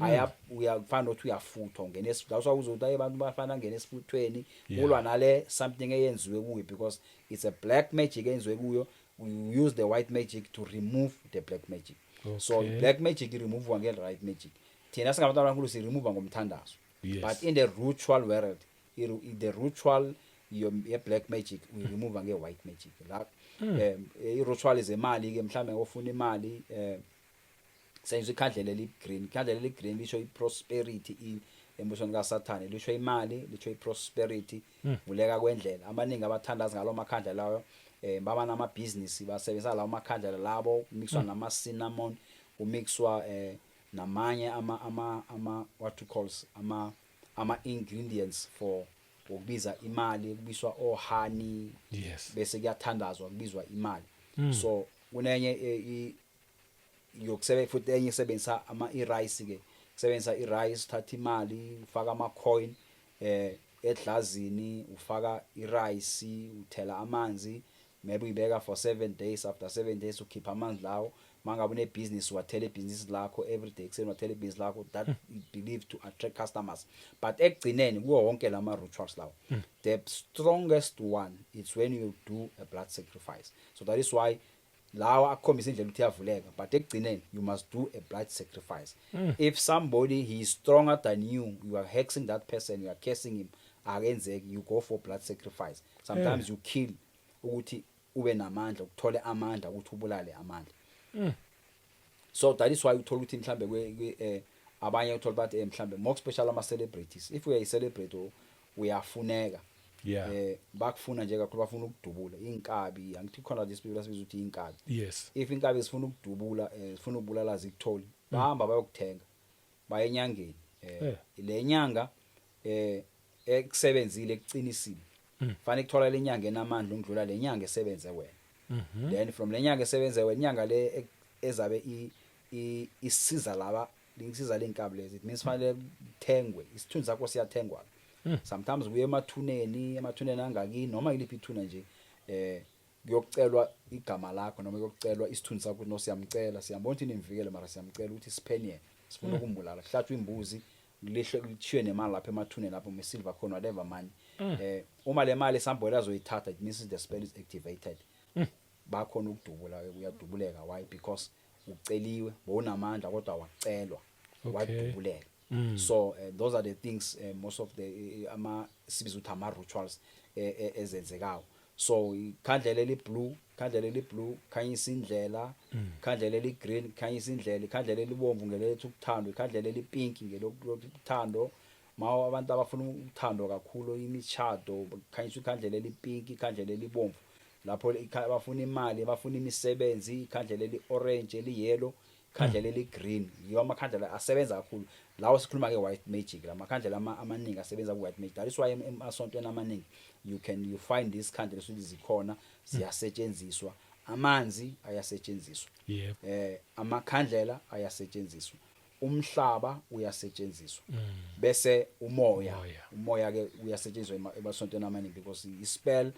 Aya uyafana ukuthi uyafuthwa, ungena la usawuza ukuthi abantu bafana ngena esifuthweni, ulwa nale something eyenziwe kuyo, because it's a black magic eyenziwe kuyo. We use the white magic to remove the black magic. So black magic remove nge white magic. Thina singabantu abankulu si remove ngomthandazo, but in the ritual world, the ritual ye black magic we remove nge white magic la. I ritual zemali ke, mhlambe ofuna imali, senza ikhandlela eli green. Ikhandlela eli green lisho iprosperity embusweni kaSathane, lisho imali, lisho iprosperity, vuleka kwendlela. Abaningi abathandaza ngalo makhandlela lawo baba nama business, basebenzisa lawo makhandlela labo, mixwa nama cinnamon, kumixwa namanye ama what you calls ama ingredients for ukubiza imali, kubiswa ohoney, bese kuyathandazwa, kubizwa imali. So kunenye yokusebe futhi enye isebenzisa ama i-rice ke, kusebenzisa i-rice, uthatha imali, ufaka ama coin edlazini, ufaka i-rice, uthela amanzi, maybe uyibeka for 7 days. After 7 days ukhipha amanzi lawo. Mangabe une business, wathela ibhizinisi lakho every day kuseni, wathela ibhizinisi lakho. That is believed to attract customers. But ekugcineni kuwo wonke lama rituals lawo, the strongest one is when you do a blood sacrifice. So that is why lawa akukhombisa indlela ukuthi iyavuleka, but ekugcineni you must do a blood sacrifice. If somebody, he is stronger than you, you are hexing that person, you are cursing him, akenzeki, you go for blood sacrifice. Sometimes you kill ukuthi ube namandla, ukuthole amandla ukuthi ubulale amandla. So that is why uthola ukuthi mhlambe abanye uthola bathi mhlambe more special ama celebrities, if uyayi celebrate, uyafuneka, bakufuna nje kakhulu, bafuna ukudubula inkabi. Angithi khona this people asibiza ukuthi inkabi? Yes. If inkabi sifuna ukudubula, sifuna ukubulala, zikutholi, bahamba bayokuthenga, baye enyangeni, le nyanga ekusebenzile, ekucinisile, fanele kuthola le nyanga enamandla ukudlula le nyanga esebenze wena. Then from le nyanga esebenze wena, inyanga le ezabe isiza laba, lingisiza lenkabi lezi, it means fanele kuthengwe isithunzi sakho, siyathengwa. Sometimes kuye emathuneni, emathuneni angakini noma yiliphi ithuna nje, kuyokucelwa igama lakho noma kuyokucelwa isithunzi sakho, no siyamcela, siyambona ukuthi nimvikele, mara siyamcela ukuthi siphenye. Sifuna ukumbulala. Kuhlatshwa imbuzi, lihle lithiwe nemali lapha emathuneni lapho, me-silver khona, whatever money. Uma le mali somebody azoyithatha, it means the spell is activated. Bakhona ukudubula, uyadubuleka. Why? Because uceliwe, bowunamandla kodwa wacelwa, wadubuleka. So those are the things, most of the ama sibiza ukuthi ama rituals ezenzekayo. So ikhandlela eli-blue, ikhandlela eli-blue khanyisa indlela, ikhandlela eli-green khanyisa indlela, ikhandlela elibomvu ngelethu ukuthando, ikhandlela eli-pink ngelokuthando. Ma abantu abafuna uthando kakhulu, imishado, khanyisa ikhandlela eli-pink, ikhandlela elibomvu. Lapho bafuna imali, bafuna imisebenzi, ikhandlela eli-orange, eli-yellow, ikhandlela eli-green. Yiwo amakhandlela asebenza kakhulu lawo. Sikhuluma ke white magic, la makhandlela amaningi asebenza ku white magic. That is why emasontweni amaningi you find this khandlela ukuthi zikhona, ziyasetshenziswa. Amanzi ayasetshenziswa, amakhandlela ayasetshenziswa, umhlaba uyasetshenziswa, bese umoya. Umoya. Umoya ke uyasetshenziswa emasontweni amaningi because i-spell,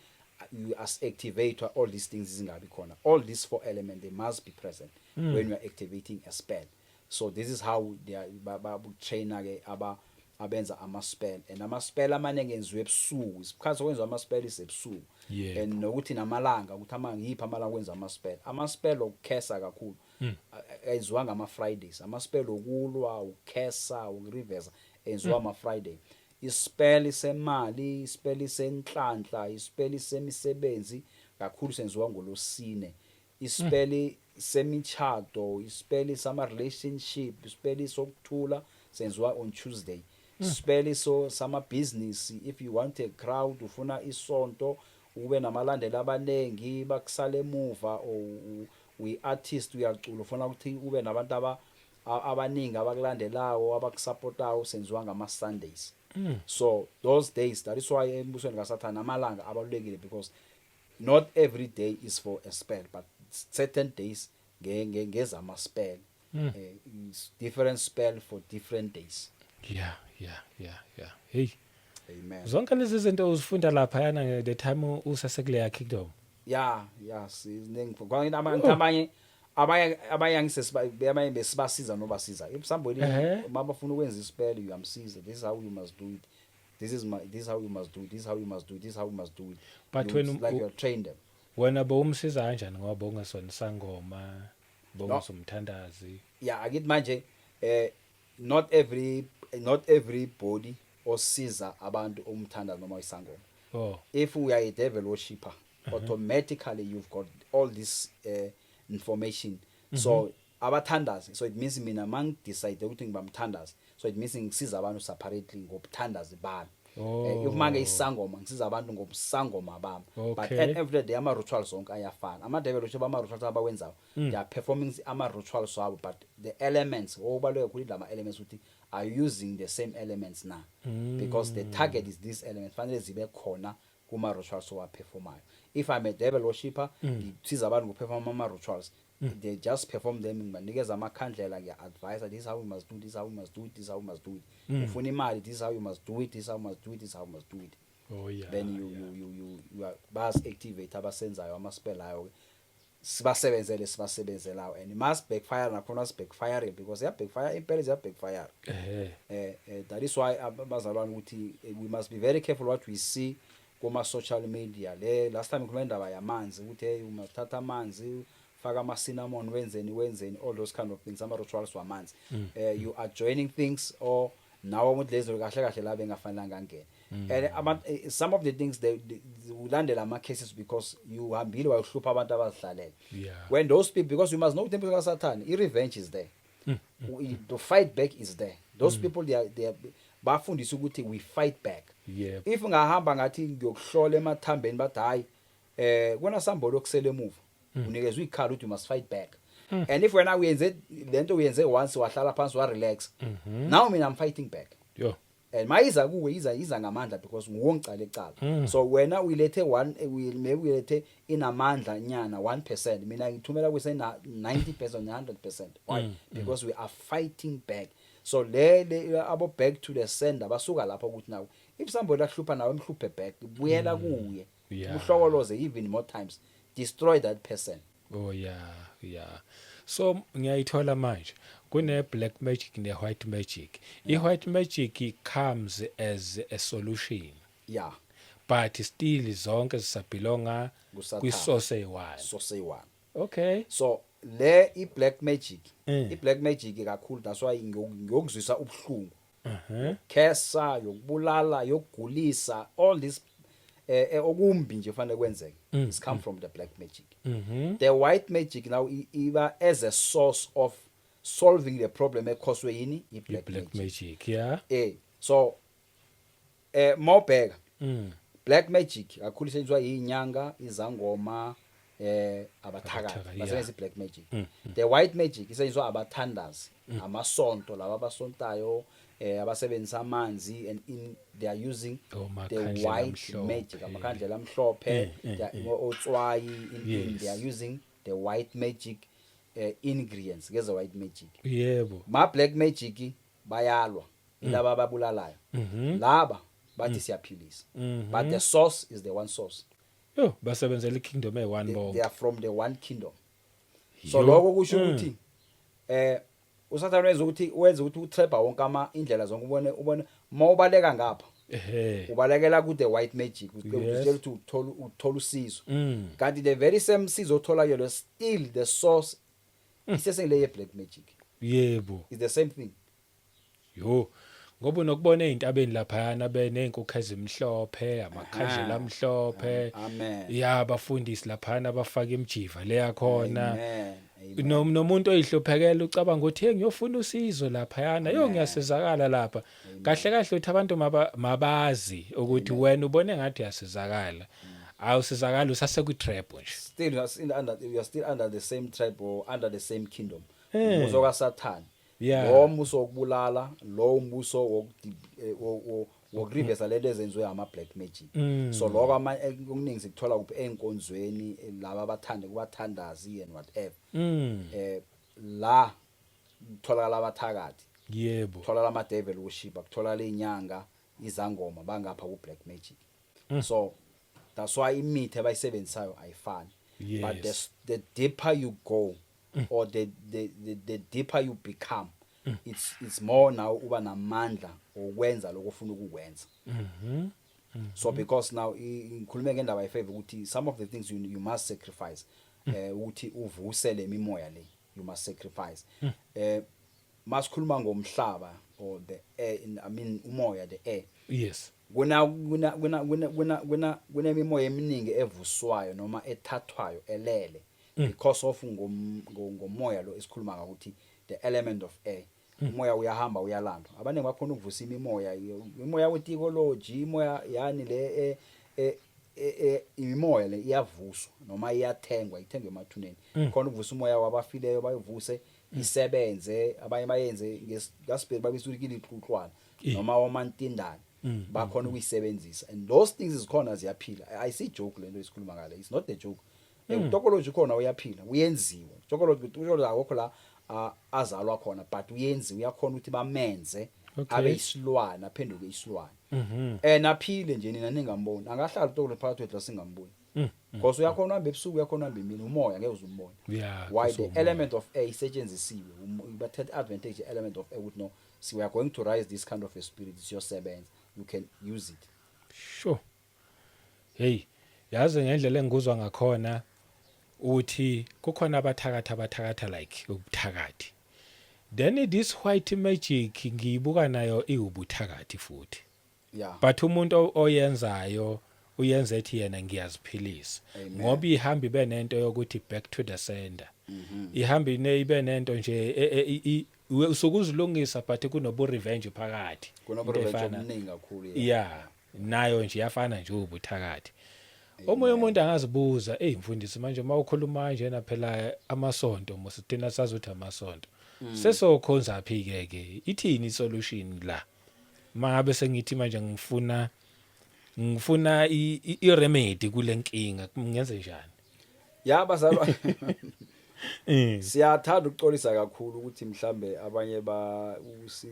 you as activate all these things zingabi khona. All these four elements, they must be present when you are activating a spell. So this is how they are ba trainer ke aba abenza ama spell, and ama spell amaningi enziwe ebusuku. Isikhathi sokwenza ama spell isebusuku. And nokuthi namalanga, ukuthi ama ngiphi amalanga okwenza ama spell. Ama spell okukhesa kakhulu enziwa ngama Fridays. Ama spell okulwa, ukukhesa, ukureverse enziwa ama Friday. Ispell semali, ispell senhlanhla, ispell semisebenzi kakhulu senziwa ngolosine. Ispell semichado, ispell sama relationship, ispell sokuthula senziwa on Tuesday. Spell so sama business, if you want a crowd, ufuna isonto ube namalandeli abanengi bakusale emuva, or uyi-artist, uyacula, ufuna ukuthi ube nabantu abaningi abakulandelayo, abakusupportayo, senziwa ngama Sundays. So those days, that is why embusweni kaSathana amalanga abalulekile, because not every day is for a spell, but certain days ngezama spell. Is different spell for different days. Yeah, hey. Amen. Zonke lezi zinto uzifunda lapha yana the time usasekuleya kingdom? Yeah, siningi kwangina abanye abanye abanye besibasiza nobasiza. If somebody mabafuna ukwenza ispell, uyamsiza, "This is how you must do it, this is how you must do it, this is how you must do it, this is how you must do it." But Like you train them. Wena bowumsiza kanjani, ngoba ungesona isangoma, bowungesumthandazi? Yeah, akithi manje not everybody osiza abantu umthandazi noma isangoma. If we are a devil worshipper, automatically you've got all this information. So abathandazi, so it means mina mangidecide ukuthi ngibamthandazi, so it means ngisiza abantu separately ngobuthandazi bami. If mange isangoma, ngisiza abantu ngobusangoma bami, but at every day ama rituals zonke ayafana. Ama devil worship, ama rituals abawenzayo, they are performing ama rituals wabo, but the elements okubaluleke kakhulu lama elements, ukuthi are using the same elements na, because the target is these elements fanele zibe khona kuma rituals owaperformayo. If I'm a devil worshipper, ngisiza abantu ngokuperform ama rituals, they just perform them, ngibanikeza amakhandlela, ngiya-advise, "This is how you must do, this is how you must do it, this is how you must do it." Ufuna imali, "This is how you must do it, this is how you must do it, this is how you must do it." Then you you are bas activate abasenzayo ama spell ayo ke, sibasebenzele, sibasebenzelayo, and it must backfire nakhona, backfire because ya backfire impela, ziya backfire. That is why abazalwane ukuthi we must be very careful what we see kuma social media. Le last time ngikhuluma indaba yamanzi, ukuthi hey, umathatha amanzi, faka ama cinnamon, wenzeni, wenzeni, all those kind of things, ama rituals wamanzi. You are joining things or nawe umuntu lezo kahle kahle la bengafanelanga angene. And some of the things, they ulandela ama cases because you hambile wayohlupha abantu abazihlalele. When those people, because you must know ukuthi empilo kaSathane, i revenge is there. The fight back is there. Those people, they are bafundisa ukuthi we fight back. If ngahamba ngathi ngiyokuhlola emathambeni, bathi hayi, kuna sambolo okusele emuva, unikezwe ikhala ukuthi you must fight back. And if wena uyenze lento, uyenze once, wahlala phansi, wa relax, now mina I'm fighting back. And mayiza kuwe, iza ngamandla because nguwe ongicala ecala. So wena uyilethe one, maybe uyilethe inamandla nyana 1%, mina ngithumela kwise 90%, 100%. Why? Because we are fighting back. So le abo back to the sender basuka lapho, ukuthi nawe if somebody ahlupha nawe, emhluphe back, buyela kuye, uhlokoloze even more times, destroy that person. Oh yeah. So ngiyayithola manje. Kune black magic ne white magic. I white magic comes as a solution, but still zonke zisabelonga kuSathane. Kwi-source eyi-one. Source eyi-one. So le i-black magic, i-black magic kakhulu, that's why ngiyokuzwisa ubuhlungu, khesa, yokubulala, yokugulisa, all this okumbi nje fanele kwenzeke, it's come from the black magic. The white magic now iba as a source of solving the problem ecauswe yini? I-black I-black magic. magic, yeah. So mawubheka black magic kakhulu isetshenziswa izinyanga, izangoma, abathakathi. Abathakathi, yeah. Basebenzisa i-black magic. The white magic isetshenziswa abathandazi, amasonto laba abasontayo, abasebenzisa amanzi and in they are using the Omakhandlela white amhlophe. magic, amakhandlela amhlophe, otswayi in they are using the white magic ingredients ngeze white magic. Ma black magic bayalwa, ilaba ababulalayo, laba bathi siyaphilisa, but the source is the one source. Yo, basebenzela ikingdom eyi-one They bonke. are from the one kingdom, so Yo. lokho kusho ukuthi uSathane wenza ukuthi utrap wonke ama indlela zonke, ubone mawubaleka ngapha, ubalekela ku the white magic, utshela ukuthi uthola usizo, kanti the very same sizo othola kuyona, still the source isesengile ye black magic. Is the same thing. Yo, ngoba unokubona ezintabeni laphayana beney'nkukhu ezimhlophe, amakhandlela amhlophe. Amen. Ya, abafundisi laphayana abafaka imijiva leyakhona. Amen, amen. Nomuntu oyihluphekela ucabanga ukuthi, hey, ngiyofuna usizo laphayana, yo, ngiyasizakala lapha. Kahle kahle uthi abantu mabazi ukuthi wena ubone ngathi uyasizakala, awusizakala, usase kwi-trap nje. Still you are still under the same tribe or under the same kingdom, umbuso kaSathane. Lo mbuso wokubulala, lo umbuso wokureversa lento ezenziwe ama black magic. So lokho okuningi sikuthola kuphi? Enkonzweni, laba abathanda kubathandazi and whatever. La kutholakala abathakathi, kutholakala ama devil worshipper, kutholakala izinyanga, izangoma bangapha ku black magic. So that's why imithi abayisebenzisayo ayifani, but the deeper you go or the deeper you become, it's more now uba namandla okwenza lokho ofuna ukukwenza. So because now ngikhulume ngendaba yefavor ukuthi some of the things you must sacrifice ukuthi uvuse le mimoya le, you must sacrifice. Masikhuluma ngomhlaba or the air I mean umoya, the air, kuna kunemimoya eminingi evuswayo noma ethathwayo elele because of ngomoya lo esikhuluma ngakuthi the element of air. Umoya uyahamba, uyalandwa, abaningi bakhona ukuvusa imimoya, imoya wetikology, imoya yani le imimoya le iyavuswa noma iyathengwa, ithengwe emathuneni. Khona ukuvusa umoya wabafileyo, bayivuse isebenze, abanye bayenze ngasibheki babisa ukuthi ixuxwana noma omantindane, bakhona ukuyisebenzisa, and those things zikhona, ziyaphila. Ayisi joke lento esikhuluma ngale, it's not a joke. Utokology khona uyaphila, uyenziwa utokology. Utokology akukho la azalwa khona, but uyenziwa, uyakhona ukuthi bamenze abe isilwane, aphenduke isilwane, naphile nje, nina ningamboni. Angahlala utokology phakathi kwethu singamboni, because uyakhona uhamba ebusuku, uyakhona uhamba emini, umoya ngeke uze umbone. Yeah. Why? The element of air isetshenzisiwe. Bathatha advantage element of air ukuthi no, see, we are going to rise this kind of a spirit, siyosebenza, you can use it. Sure. Hey, yazi ngendlela engikuzwa ngakhona uthi kukhona abathakathi abathakatha like ubuthakathi. Then this white magic ngiyibuka nayo iwubuthakathi futhi. But umuntu oyenzayo uyenza ethi yena ngiyaziphilisa. Amen. Ngoba ihamba ibe nento yokuthi back to the sender. Ihamba ine ibe nento nje usuke uzilungisa, but kunobu revenge phakathi. Kunobu Into revenge obuningi kakhulu, yeah. Yeah, nayo nje iyafana nje ubuthakathi. Omunye umuntu angazibuza, "Hey mfundisi, manje mawukhuluma kanjena phela amasonto mosithina sazi ukuthi amasonto. Sesokhonza phi ke ke? Ithini isolution la? Mangabe sengithi manje ngifuna i-remedy kule nkinga, ngenze njani?" Ya bazalwa, siyathanda ukuxolisa kakhulu ukuthi mhlambe abanye ba usi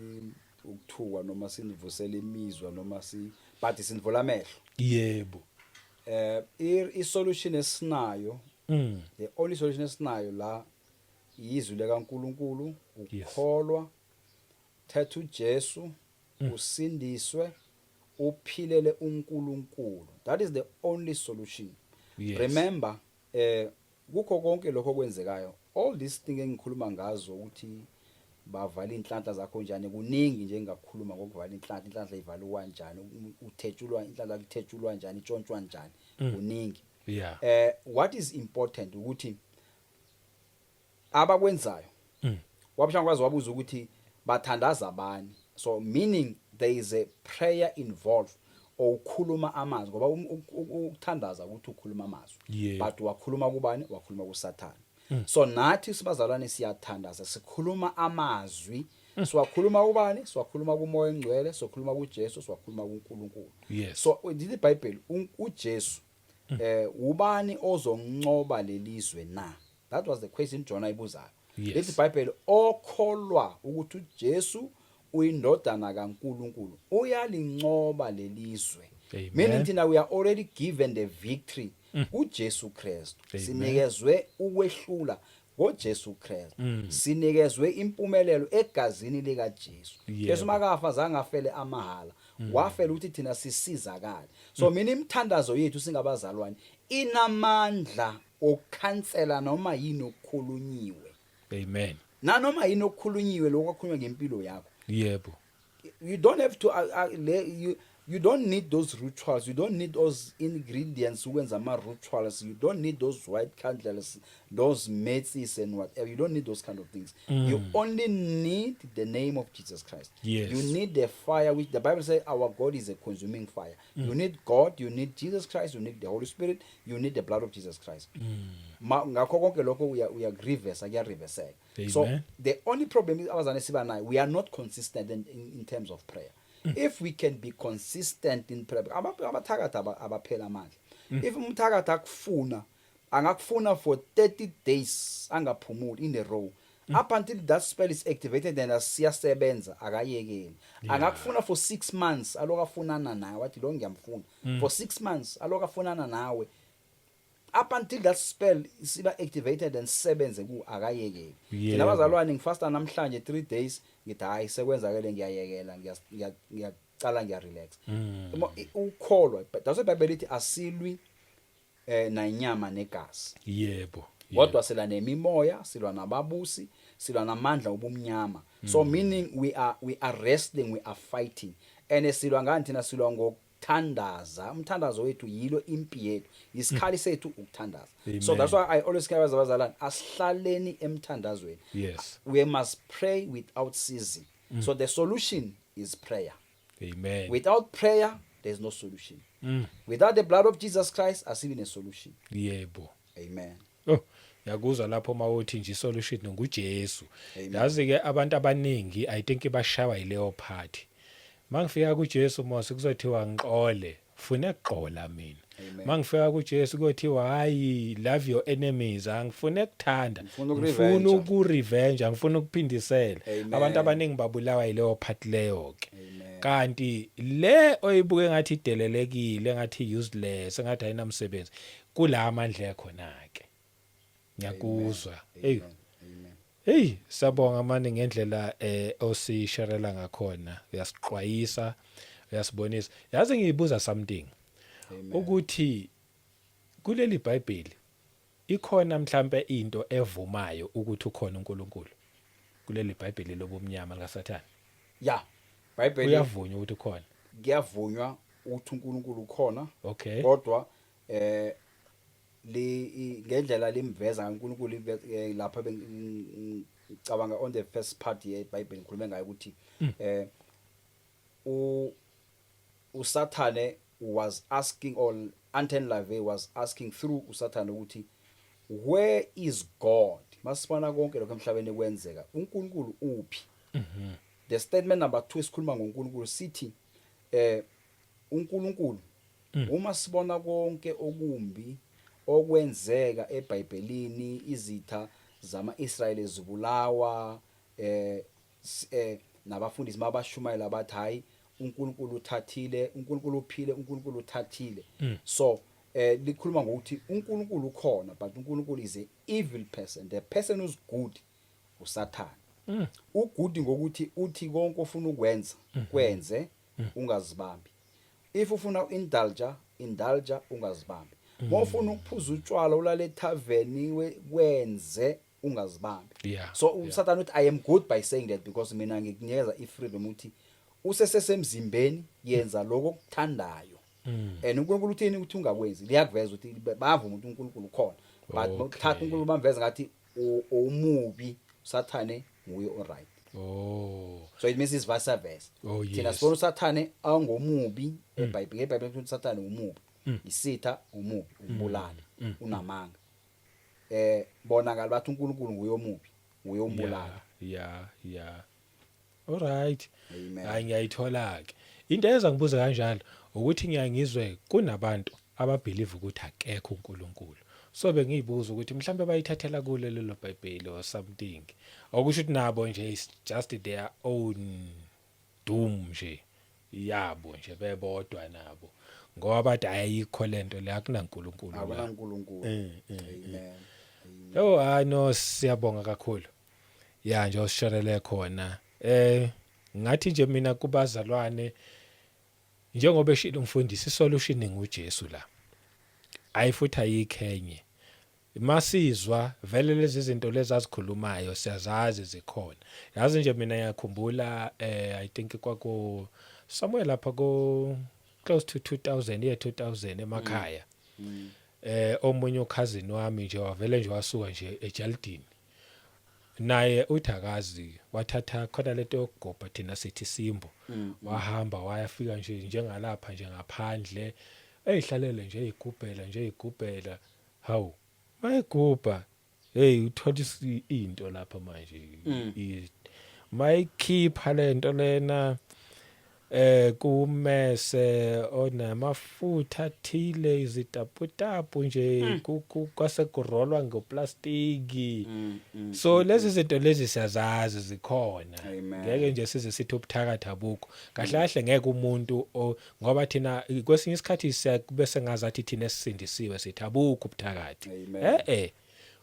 ukuthukwa noma sinivusela imizwa noma si but sinivula amehlo. I solution esinayo, the only solution esinayo la Izwi likaNkuluNkulu, ukukholwa, thatha uJesu, usindiswe, uphilele uNkulunkulu. That is the only solution. Remember, kukho konke lokho okwenzekayo, all these thing engikhuluma ngazo ukuthi bavala inhlanhla zakho njani, kuningi nje engakukhuluma ngokuvala inhlanhla, inhlanhla ivalwa kanjani, uthetshulwa inhlanhla, kuthetshulwa kanjani, itshontshwa kanjani, kuningi. What is important ukuthi abakwenzayo, wabusha wabuza ukuthi bathandaza abani, so meaning there is a prayer involved or ukhuluma amazwi, ngoba ukuthandaza ukuthi ukhuluma amazwi, but wakhuluma kubani? Wakhuluma kuSathane. So nathi sibazalwane siyathandaza, sikhuluma amazwi. Siwakhuluma kubani? Siwakhuluma kuMoya oNgcwele, sikhuluma kuJesu, siwakhuluma kuNkulunkulu. So lithi iBhayibheli, uJesu, ubani ozonqoba lelizwe na? That was the question John ayibuzayo. Lithi iBhayibheli, okholwa ukuthi uJesu uyindodana kaNkulunkulu uyalinqoba lelizwe. Amen. Meaning thina we are already given the victory kuJesu Kristu. Amen. Sinikezwe ukwehlula ngoJesu Kristu, sinikezwe impumelelo egazini likaJesu. Jesu makafa zange afele amahala, wafela ukuthi thina sisizakale. So mina imithandazo yethu singabazalwane inamandla okukhansela noma yini okukhulunyiwe. Amen. Nanoma yini okukhulunyiwe, lokho okukhulunywa ngempilo yakho. You don't have to you don't need those rituals, you don't need those ingredients ukwenza ama rituals, you don't need those white candles, those matches and whatever. You don't need those kind of things. You only need the name of Jesus Christ. You need the fire, which the Bible says our God is a consuming fire. You need God, you need Jesus Christ, you need the Holy Spirit, you need the blood of Jesus Christ. Ngakho konke lokho uya reverse, kuya reverseka. So Amen. the only problem is abazane siba nayo, we are not consistent in terms of prayer. If we can be consistent in prayer, abathakathi abaphela amandla. If umthakathi akufuna, angakufuna for 30 days angaphumuli in a row, up until that spell is activated and asiyasebenza, akayekeli. Angakufuna for 6 months, aloku afunana nawe, wathi lo ngiyamfuna for 6 months, aloku afunana nawe up until that spell isiba activated and sebenze ku, akayekeli. Thina abazalwane, ngifasta namhlanje 3 days, ngithi hayi, sekwenzakele, ngiyayekela, ngiyacala ngiyarelax. Ukukholwa, but that's why iBhayibheli lithi asilwi nanyama negazi, kodwa silwa nemimoya, silwa nababusi, silwa namandla obumnyama. So meaning we are wrestling, we are fighting, and silwa ngani thina? Silwa ngokuthandaza. Umthandazo wethu yilo impi yethu, isikhali sethu ukuthandaza. So Amen. that's why I always say, abazalwane, asihlaleni emthandazweni. We must pray without ceasing. So the solution is prayer. Amen. Without prayer there's no solution. Without the blood of Jesus Christ asibi ne solution. Amen. Oh, yakuzwa lapho mawuthi nje isolution nguJesu. Amen. Yazi ke, abantu abaningi I think bashawa yileyo part. Mangifika kuJesu mos kuzothiwa ngixole, fune kuxola mina. Amen. Mangifika kuJesu kuyothiwa hayi, love your enemies, angifune kuthanda. Ngifuna Ngifuna ukurevenge. ukurevenge, ngifuna ukuphindisela. Amen. Abantu abaningi babulawa yileyo part leyo ke. Amen. Kanti le oyibuke ngathi idelelekile, ngathi useless, ngathi ayinamsebenzi, kula amandla ekhona ke. Ngiyakuzwa. Hey. Amen. Amen. Hey, siyabonga mani ngendlela osisharela ngakhona. Uyasixwayisa, uyasibonisa. Yazi ngiyibuza something Amen. ukuthi kuleli bible ikhona mhlambe into evumayo ukuthi ukhona uNkulunkulu kuleli bible lobumnyama likaSathane? Ya, Bible. Uyavunywa ukuthi ukhona? Kuyavunywa ukuthi uNkulunkulu ukhona. Kodwa le ngendlela limveza kaNkulunkulu lapha ngicabanga on the first part yeBhayibheli ngikhulume ngayo ukuthi uSathane was asking, or Anton LaVey was asking through uSathane ukuthi where is God? Masibona konke lokho emhlabeni kwenzeka, uNkulunkulu uphi? The statement number 2 esikhuluma ngoNkulunkulu sithi uNkulunkulu, uma sibona konke okumbi okwenzeka eBhayibhelini, izitha zama-Israyeli zibulawa, nabafundisi mabashumayela bathi hayi, uNkulunkulu uthathile, uNkulunkulu uphile, uNkulunkulu uthathile. So likhuluma ngokuthi uNkulunkulu ukhona, but uNkulunkulu is a evil person. The person who's good Usathane u-good ngokuthi uthi konke ofuna ukwenza kwenze, ungazibambi. If ufuna indulge, indulge, ungazibambi. Mawufuna ukuphuza utshwala, ulale etavern, kwenze, ungazibambi. So uSathane uthi, "I am good by saying that because mina ngikunikeza ifreedom ukuthi usesesemzimbeni, yenza lokho okuthandayo." And uNkulunkulu uthini ukuthi ungakwenzi? Liyakuveza ukuthi bavuma ukuthi uNkulunkulu ukhona, but uthatha uNkulunkulu bamveza ngathi umubi, uSathane nguye oright. So it means it's vice versa. Thina sibona uSathane angomubi eBhayibhelini. EBhayibhelini kuthi uSathane umubi, isitha, umubi, umbulali, unamanga. Bona ngalo bathi uNkulunkulu nguye omubi, nguye umbulali. Yeah, all right. Amen. Hayi, ngiyayithola ke into eza ngibuza kanjalo ukuthi ngiyangizwe kunabantu ababelieve ukuthi akekho uNkulunkulu, so bengiyibuza ukuthi mhlambe bayithathela kule lelo Bhayibheli or something, okusho ukuthi nabo nje is just their own doom nje yabo nje bebodwa nabo, ngoba bathi ayikho lento le, akunaNkulunkulu la. AkunaNkulunkulu. Amen. Oh hayi, no, siyabonga kakhulu ya nje osisharele khona. Ngathi nje mina kubazalwane, njengoba eshilo umfundisi, isolution nguJesu la, ayi futhi ayikho enye. Masizwa vele lezi zinto lezi azikhulumayo, siyazazi zikhona. Yazi nje mina ngiyakhumbula, I think kwaku somewhere lapha ko close to 2000, year 2000 emakhaya, omunye ucousin wami nje wavele nje wasuka nje ejaldini naye, uthi akazi, wathatha khona lento yokugobha, thina sithi simbo, wahamba wayafika nje njengalapha nje ngaphandle, eyihlalele nje, eyigubhela nje, eyigubhela. Hawu, mayigubha, hey, uthola into lapha manje. Mayikhipha lento lena kumese onamafutha athile, izitaputapu nje, kwase kurolwa ngoplastiki. So lezi zinto lezi siyazazi zikhona. Amen. Ngeke nje size sithi ubuthakathi abukho kahle kahle, ngeke umuntu ngoba thina kwesinye isikhathi siyakube sengazathi thina esisindisiwe sithi abukho ubuthakathi. Amen.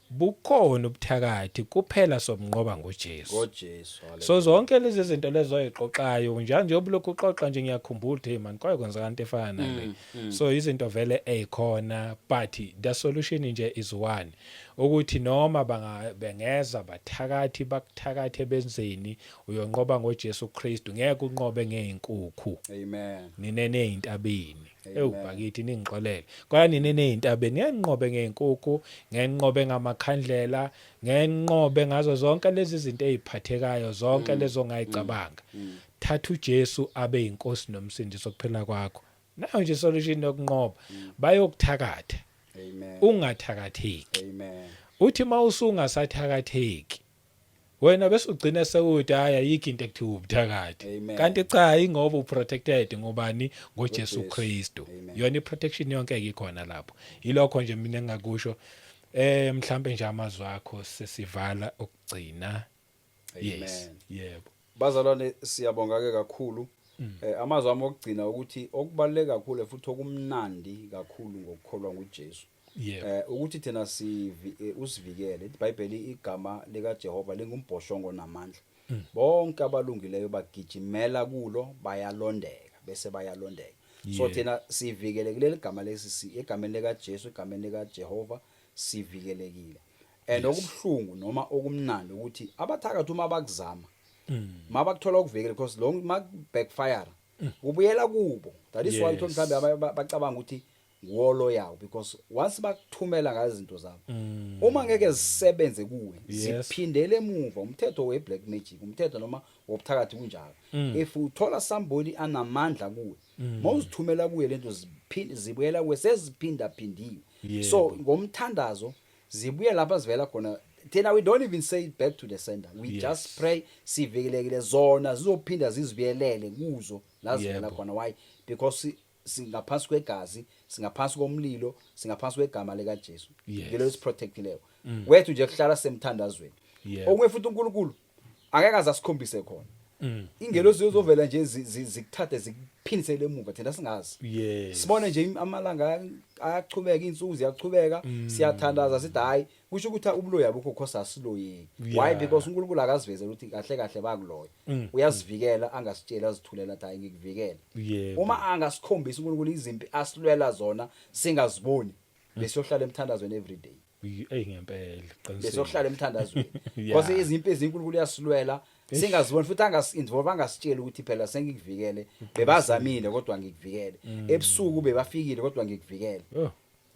Bukhona ubuthakathi, kuphela somnqoba ngoJesu. NgoJesu. So zonke lezi zinto lezo oyixoxayo njalo nje, obulokhu uxoxa nje, ngiyakhumbula ukuthi hey man, kwaye kwenzeka into efana nale. So izinto vele ezikhona, but the solution nje is one, ukuthi noma banga bengeza bathakathi bakuthakathe benzeni, uyonqoba ngoJesu Kristu, ngeke unqobe ngeenkukhu. Amen. Nine nezintabeni. Amen. Ewu bakithi, ningixolele, kodwa nine nezintabeni ngenqobe ngeenkukhu, ngenqobe ngamakhandlela, ngenqobe ngazo zonke lezi zinto eziphathekayo zonke lezo ongayicabanga. Thatha uJesu abe inkosi nomsindisi okuphila kwakho, nayo nje solution yokunqoba. Bayokuthakatha. Amen. Ungathakatheki. Amen. Uthi mawusungasathakatheki wena, bese ugcina sewuthi hayi, ayikho into ekuthiwa ubuthakathi. Amen. Kanti cha, ingoba uprotected ngobani? NgoJesu NgoJesu. Kristu. Amen. Yona iprotection yonke ikhona lapho. Yilokho nje mina engakusho. Mhlambe nje amazwi akho sesivala okugcina. Yes. Amen. Yebo. Bazalwane, siyabonga ke kakhulu. Amazwi ami okugcina ukuthi okubaluleke kakhulu futhi okumnandi kakhulu ngokukholwa nguJesu ukuthi thina sivi usivikele. IBhayibheli, igama lika Jehova lingumbhoshongo namandla. Bonke abalungileyo bagijimela kulo, bayalondeka, bese bayalondeka. So thina sivikelekile kuleli gama lesi, egameni lika Jesu, egameni lika Jehova sivikelekile. And okubuhlungu noma okumnandi ukuthi abathakathi uma bakuzama, mabakuthola ukuvikela, because lo ma backfire kubuyela kubo. That is why mhlawumbe bacabanga ukuthi nguwolo yawo, because once bakuthumela ngazo izinto zabo, uma ngeke zisebenze kuwe, ziphindele emuva. Umthetho we black magic, umthetho noma wobuthakathi kunjalo. If uthola somebody anamandla kuwe, mawuzithumela kuye lento, zibuyela kuwe seziphinda phindiwe. So ngomthandazo zibuye lapha zivela khona. Thina we don't even say it back to the sender, we just pray. Sivikelekile, zona zizophinda zizibuyelele kuzo la zivela khona. Why? Because singaphansi kwegazi, singaphansi komlilo, singaphansi kwegama lika Jesu. Ngilo esiprotectileyo kwethu nje kuhlala semthandazweni. Okunye futhi, uNkulunkulu angeke aze asikhombise khona. Ingelosi zizovela nje zikuthathe zikuphindisele emuva, thina singazi. Sibone nje amalanga ayachubeka, insuku ziyachubeka, siyathandaza, sithi hayi, kusho ukuthi ubuloya bukho, khosa asiloyeki. Why? Because uNkulunkulu akazivezela ukuthi kahle kahle bakuloya. Uyazivikela, angasitsheli, azithulela, athi hayi, ngikuvikele. Uma angasikhombisa uNkulunkulu izimpi asilwela zona singaziboni, besiyohlala emthandazweni every day. Ey, ngempela, qinisile. Besiyohlala emthandazweni because izimpi ezinkulunkulu uyasilwela singaziboni, futhi angasi-involve, angasitsheli ukuthi phela sengikuvikele, bebazamile kodwa ngikuvikele, ebusuku bebafikile kodwa ngikuvikele.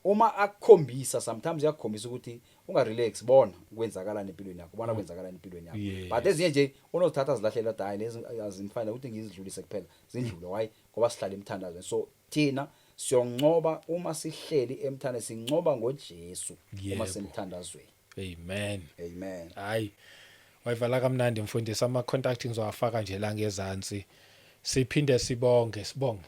Uma akukhombisa, sometimes uyakukhombisa ukuthi ungarelax, bona kwenzakalani empilweni yakho, bona kwenzakalani empilweni yakho. But ezinye nje unozithatha zilahlela, hayi, lezi azimfanele ukuthi ngizidlulise kuphela, zindlule. Why? Ngoba sihlala emthandazweni. So thina siyoncoba uma sihleli emthandazweni, sincoba ngoJesu uma semthandazweni. Amen. Amen. Hayi, wayivala kamnandi mfundisi. Ama contact ngizowafaka nje la ngezansi. Siphinde sibonge, sibonge.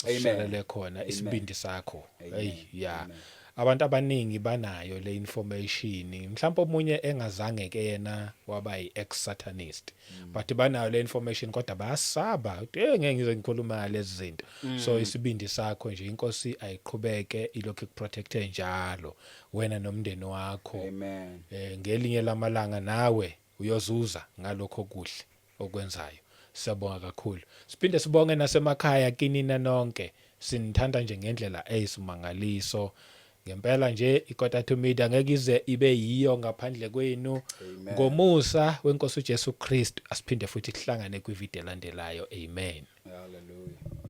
Amen. Sishalele khona Amen. isibindi sakho. Amen. Hey, ya. Amen. Abantu abaningi banayo le information. Mhlawumbe omunye engazange ke yena waba yi-ex satanist. But banayo le information kodwa bayasaba. Uthi, "Eh, ngeke ngize ngikhuluma ngalezi zinto." So isibindi sakho nje, inkosi ayiqhubeke ilokhu ikuprotecte njalo wena nomndeni wakho. Amen. Ngelinye lamalanga nawe uyozuza ngalokho kuhle okwenzayo. Siyabonga kakhulu. Siphinde sibonge nasemakhaya kinina nonke. Sinithanda nje ngendlela eyisimangaliso. Ngempela nje iKota Media ngeke ize ibe yiyo ngaphandle kwenu. Amen. Ngomusa wenkosi uJesu Kristu asiphinde futhi kuhlangane kwivideo elandelayo. Amen. Hallelujah.